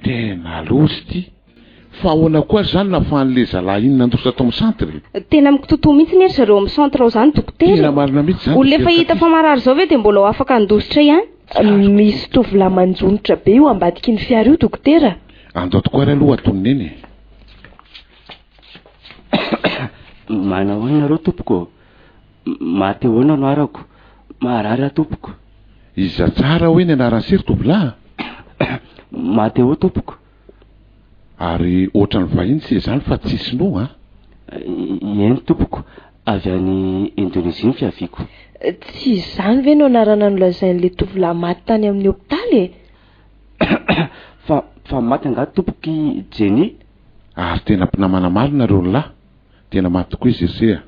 Tena loza ity. Fa ahoana koa ary zany nafahan'le zalahy iny nandositra tao amin'ny centre e? Tena mikitotoa mihitsy anie ry zareo amin'ny centre ao zany dokotera e. Tena marina mihitsy zany Olona efa dokotera hita fa marary zao ve dia mbola ho afaka handositra ihany? Misy tovolahy manjonitra be io ambadiky ny fiara io dokotera. Andao tokoa ary aloha atonina eny e. Manao ahoana nareo tompoko ô? Mahatehoana no arako. Maharary aho tompoko. Iza tsara hoe ny anaran'i se ry tovolahy a? Mahatehoa tompoko. Ary ohatran'ny vahiny se izany fa tsy sinoa an? Eny tompoko, avy any Indonesia ny fiaviako. Tsy izany ve no anarana nolazain'ilay tovolahy maty tany amin'ny hopitaly e? Fa fa maty angaha tompoko i Jenny? Ary tena mpinamana marina reo ry lahy, tena maty tokoa izy ry se a!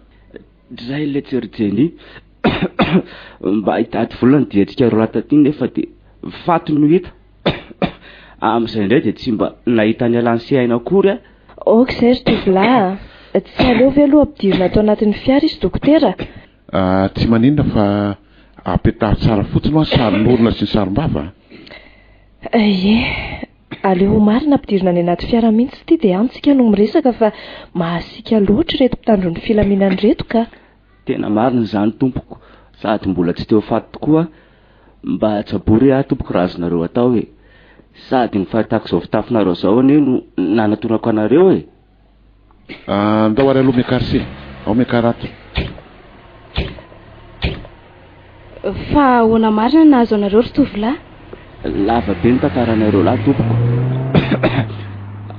Dray letsy ry Jenny, mba hitady vola ny diantsika roa lahy taty nefa dia faty no hita, amin'izay indray dia tsy mba nahita ny alan'i se aina akory aho. Ok izay ry tovolahy a! Tsy aleo ve aloha ampidirina ato anatin'ny fiara izy dokotera? Tsy maninona fa apetaho tsara fotsiny hoa saron'orona sy ny sarom-bava a! Ie, aleo ho marina ampidirina any anaty fiara mihitsy ity dia any tsika no miresaka fa mahasiaka loatra ireto mpitandro ny filaminana ireto ka! Tena marina izany tompoko, sady mbola tsy teo faty tokoa aho, mba tsaboy re aho tompoko raha azonareo atao e! Sady ny fahitako izao fitafinareo izao anie no nanatonako anareo e! Andao ary aloha miakara se. Ao miakara ato. Fa ahoana marina no nahazo anareo ry tovolahy? Lava be ny tantaranareo lahy tompoko.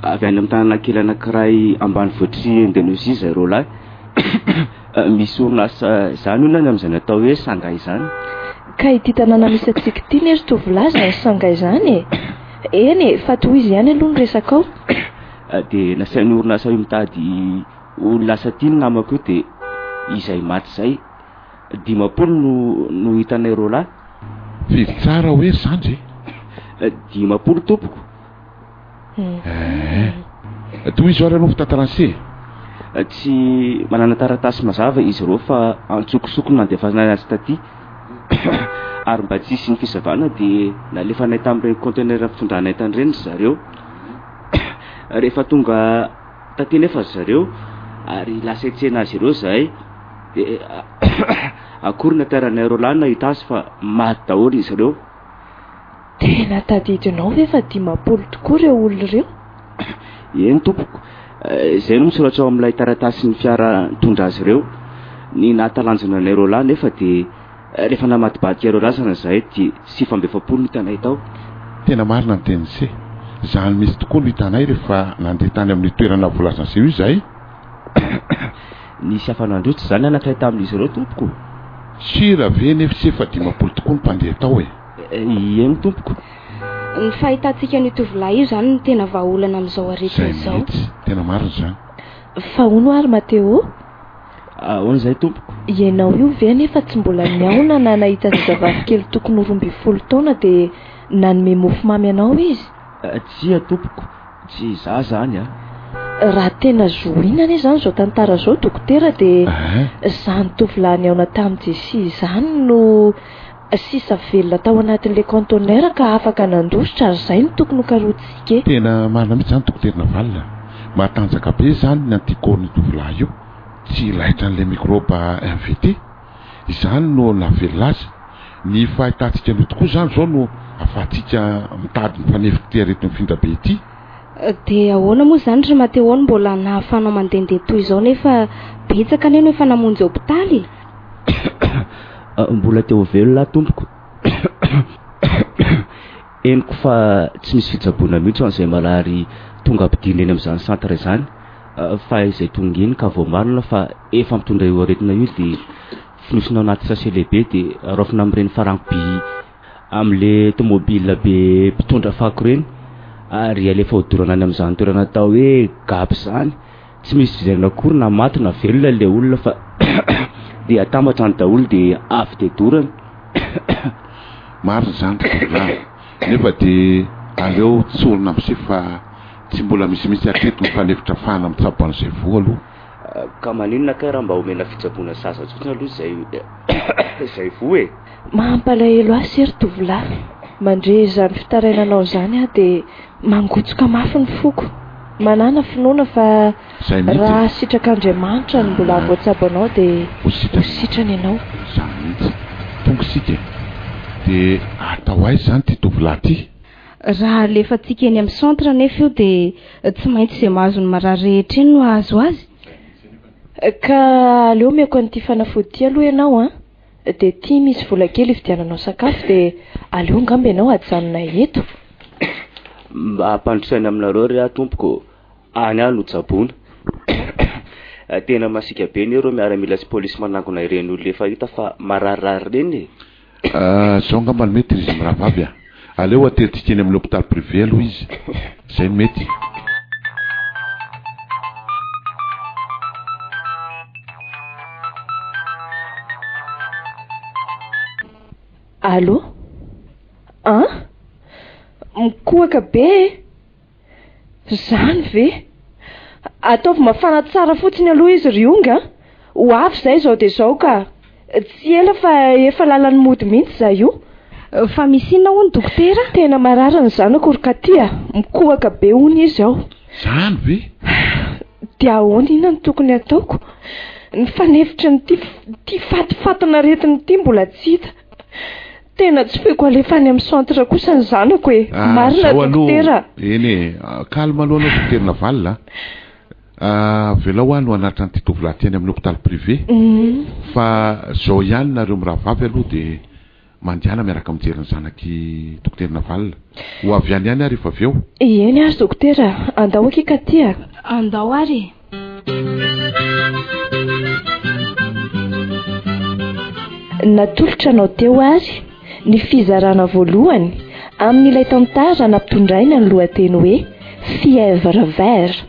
Avy any amin'ny tanàna kely anankiray ambanivohitr'i Indonesia zareo lahy. Misy orinasa izany hono any amin'izany atao hoe Shanghai izany. Ka ity tanàna misy antsika ity ne ry tovolahy izany Shanghai izany e! Eny e, fa tohizo ihany aloha ny resakao. Dia nasain'ny orinasa io mitady olona asa aty ny namako io dia izay maty izay. 50 no no hitanay roalahy. Firy tsara hoe ry zandry e? 50 tompoko. Eh. Tohizo ary aloha fitantaran'se e. Tsy manana taratasy mazava izy ireo fa antsokosoko no nandefasanay azy taty. Ary mba tsy hisian'ny fisavana dia nalefanay tamin'ireny conteneur fitondrana entana ireny ry zareo. Rehefa tonga taty nefa ry zareo ary lasa hitsena azy ireo izahay dia akory ny hataranay roalahy nahita azy fa maty daholo izy ireo. Tena tadidinao ve fa 50 tokoa ireo olona ireo? Eny tompoko, izay no misoratra ao amin'ilay taratasin'ny fiara nitondra azy ireo. Ny nahatalanjona anay roalahy nefa dia Rehefa namadibadika ireo razana izahay dia 49 no hitanay tao. Tena marina ny tenin'i Se. Izany mihitsy tokoa no hitanay rehefa nandeha tany amin'io toerana voalazan'i Se io izahay. Nisy afa-nandrotsy izany anankiray tamin'izy ireo tompoko. Sira ve nefa se fa 50 tokoa ny mpandeha tao e? Eny tompoko. Ny fahitantsika an'io tovolahy io izany no tena vahaolana amin'izao aretina Izay izao. mihitsy. Tena marina izany. Fa hono ary Mathéo? Ahoana izay tompoko? Ianao io ve anefa tsy mbola nihaona na nahita zazavavy kely tokony ho 12 taona dia nanome mofomamy anao izy? Tsia tompoko, tsy izaho izany a! Raha tena zohiana anie izany izao tantara izao dokotera dia izany tovolahy nihaona tamin'i Jessie izany no sisa velona tao anatin'ilay conteneur ka afaka nandositra ary izay no tokony ho karohintsika e! Tena marina mihitsy izany dokotera Navalona. Matanjaka be izany ny anticorps-n'io tovolahy io. Tsy laitran'ilay mikraoba MVT. Izany no nahavelona azy. Ny fahitantsika an'io tokoa izany izao no ahafahantsika mitady ny fanefik'ity areti-mifindra be ity. Dia ahoana moa izany ry Mathéo no mbola nahafahanao mandehandeha toy izao nefa betsaka anie no efa namonjy hopitaly e? Mbola te ho velona aho tompoko. Henoko fa tsy misy fitsaboana mihitsy ho an'izay marary tonga ampidirina eny amin'izany centre izany fa izay tonga eny ka voamarina fa efa mitondra io aretina io dia fonosina ao anaty sachet lehibe dia raofina amin'ireny farango by amin'le tomobile be mpitondra fako ireny ary alefa hodorana any amin'izany toerana atao hoe gap izany. Tsy misy fijerena akory na maty na velona ilay olona fa dia atambatra any daholo dia avy dia dorana. Marina izany ry tovolahy, nefa dia aleo tsorina miseho fa tsy mbola misy mihitsy hatreto ny fanefitra fahana mitsabo an'izay voa aloha. Ka maninona kay raha mba omena fitsaboana sahaza tsotra aloha izay izay voa e? Mampalahelo ahy se ry tovolahy, mandre izany fitarainanao izany aho dia mangotsoka mafy ny foko. Manàna finoana fa Izay mihitsy raha e. sitrak'Andriamanitra no mbola Aa. voatsabo anao dia Ho sitrana ho sitrana ianao. Izany mihitsy. Tonga isika e. Dia atao aiza izany ity tovolahy ity? Raha alefantsika eny amin'ny centre anefa io dia tsy maintsy izay mahazo ny marary rehetra eny no hahazo azy. Ka aleo omeko an'ity fanafody ity aloha ianao an! Dia ity misy vola kely hividiananao sakafo dia aleo angamba ianao hajanona eto. Mba ampandrosaina aminareo re aho tompoko ô! Any aho no tsaboina. Tena masiaka be anie ireo miaramila sy polisy manangona ireny olona efa hita fa mararirary ireny e! Zao angamba no mety ry izy mirahavavy a! Aleo aterintsika eny amin'ny hôpital privé aloha izy. Zay no mety. Allô? An? Mikohaka be e! Zany ve? Ataovy mafana tsara fotsiny aloha izy ry Onga a! Ho avy izay izao dia izao ka! Tsy ela fa efa lalan'ny mody mihitsy izaho io. Fa misy inona hono dokotera? Tena marary ny zanako ry Katy a! Mikohaka be hono izy ao. Zany ve? Dia ahoana inona no tokony hataoko? Ny fanefitry ny ity ity fatifatin'aretina ity mbola tsy hita. Tena tsy foiko alefa any amin'ny centre kosa ny zanako e! Ah, Marina zao aloha, dokotera. eny e, calme aloha anao dokotera Navalona a. Ah, avelao aho no hanatitra an'ity tovolahy ity any amin'ny hôpital privé. Fa zao ihany nareo mirahavavy aloha dia mandehana miaraka mijery ny zanak'i dokotera Navalona. Ho avy any ihany aho rehefa avy eo. Eny ary dokotera, andao akia Katy a. Andao ary e. Natolotra anao teo ary ny fizarana voalohany amin'ilay tantara nampitondraina ny lohateny hoe Fièvre vert.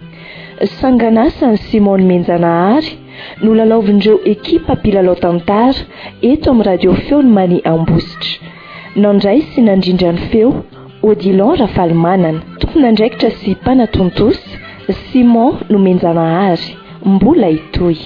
Sanganasan'i Simon Nomenjanahary nolalaovin'ireo ekipa mpilalao tantara eto amin'ny Radio Feon'i Mania Ambositra. Nandray sy nandrindra ny feo Odilon Rafalimanana. Tompon'andraikitra sy mpanatontosa, Simon Nomenjanahary. Mbola hitohy.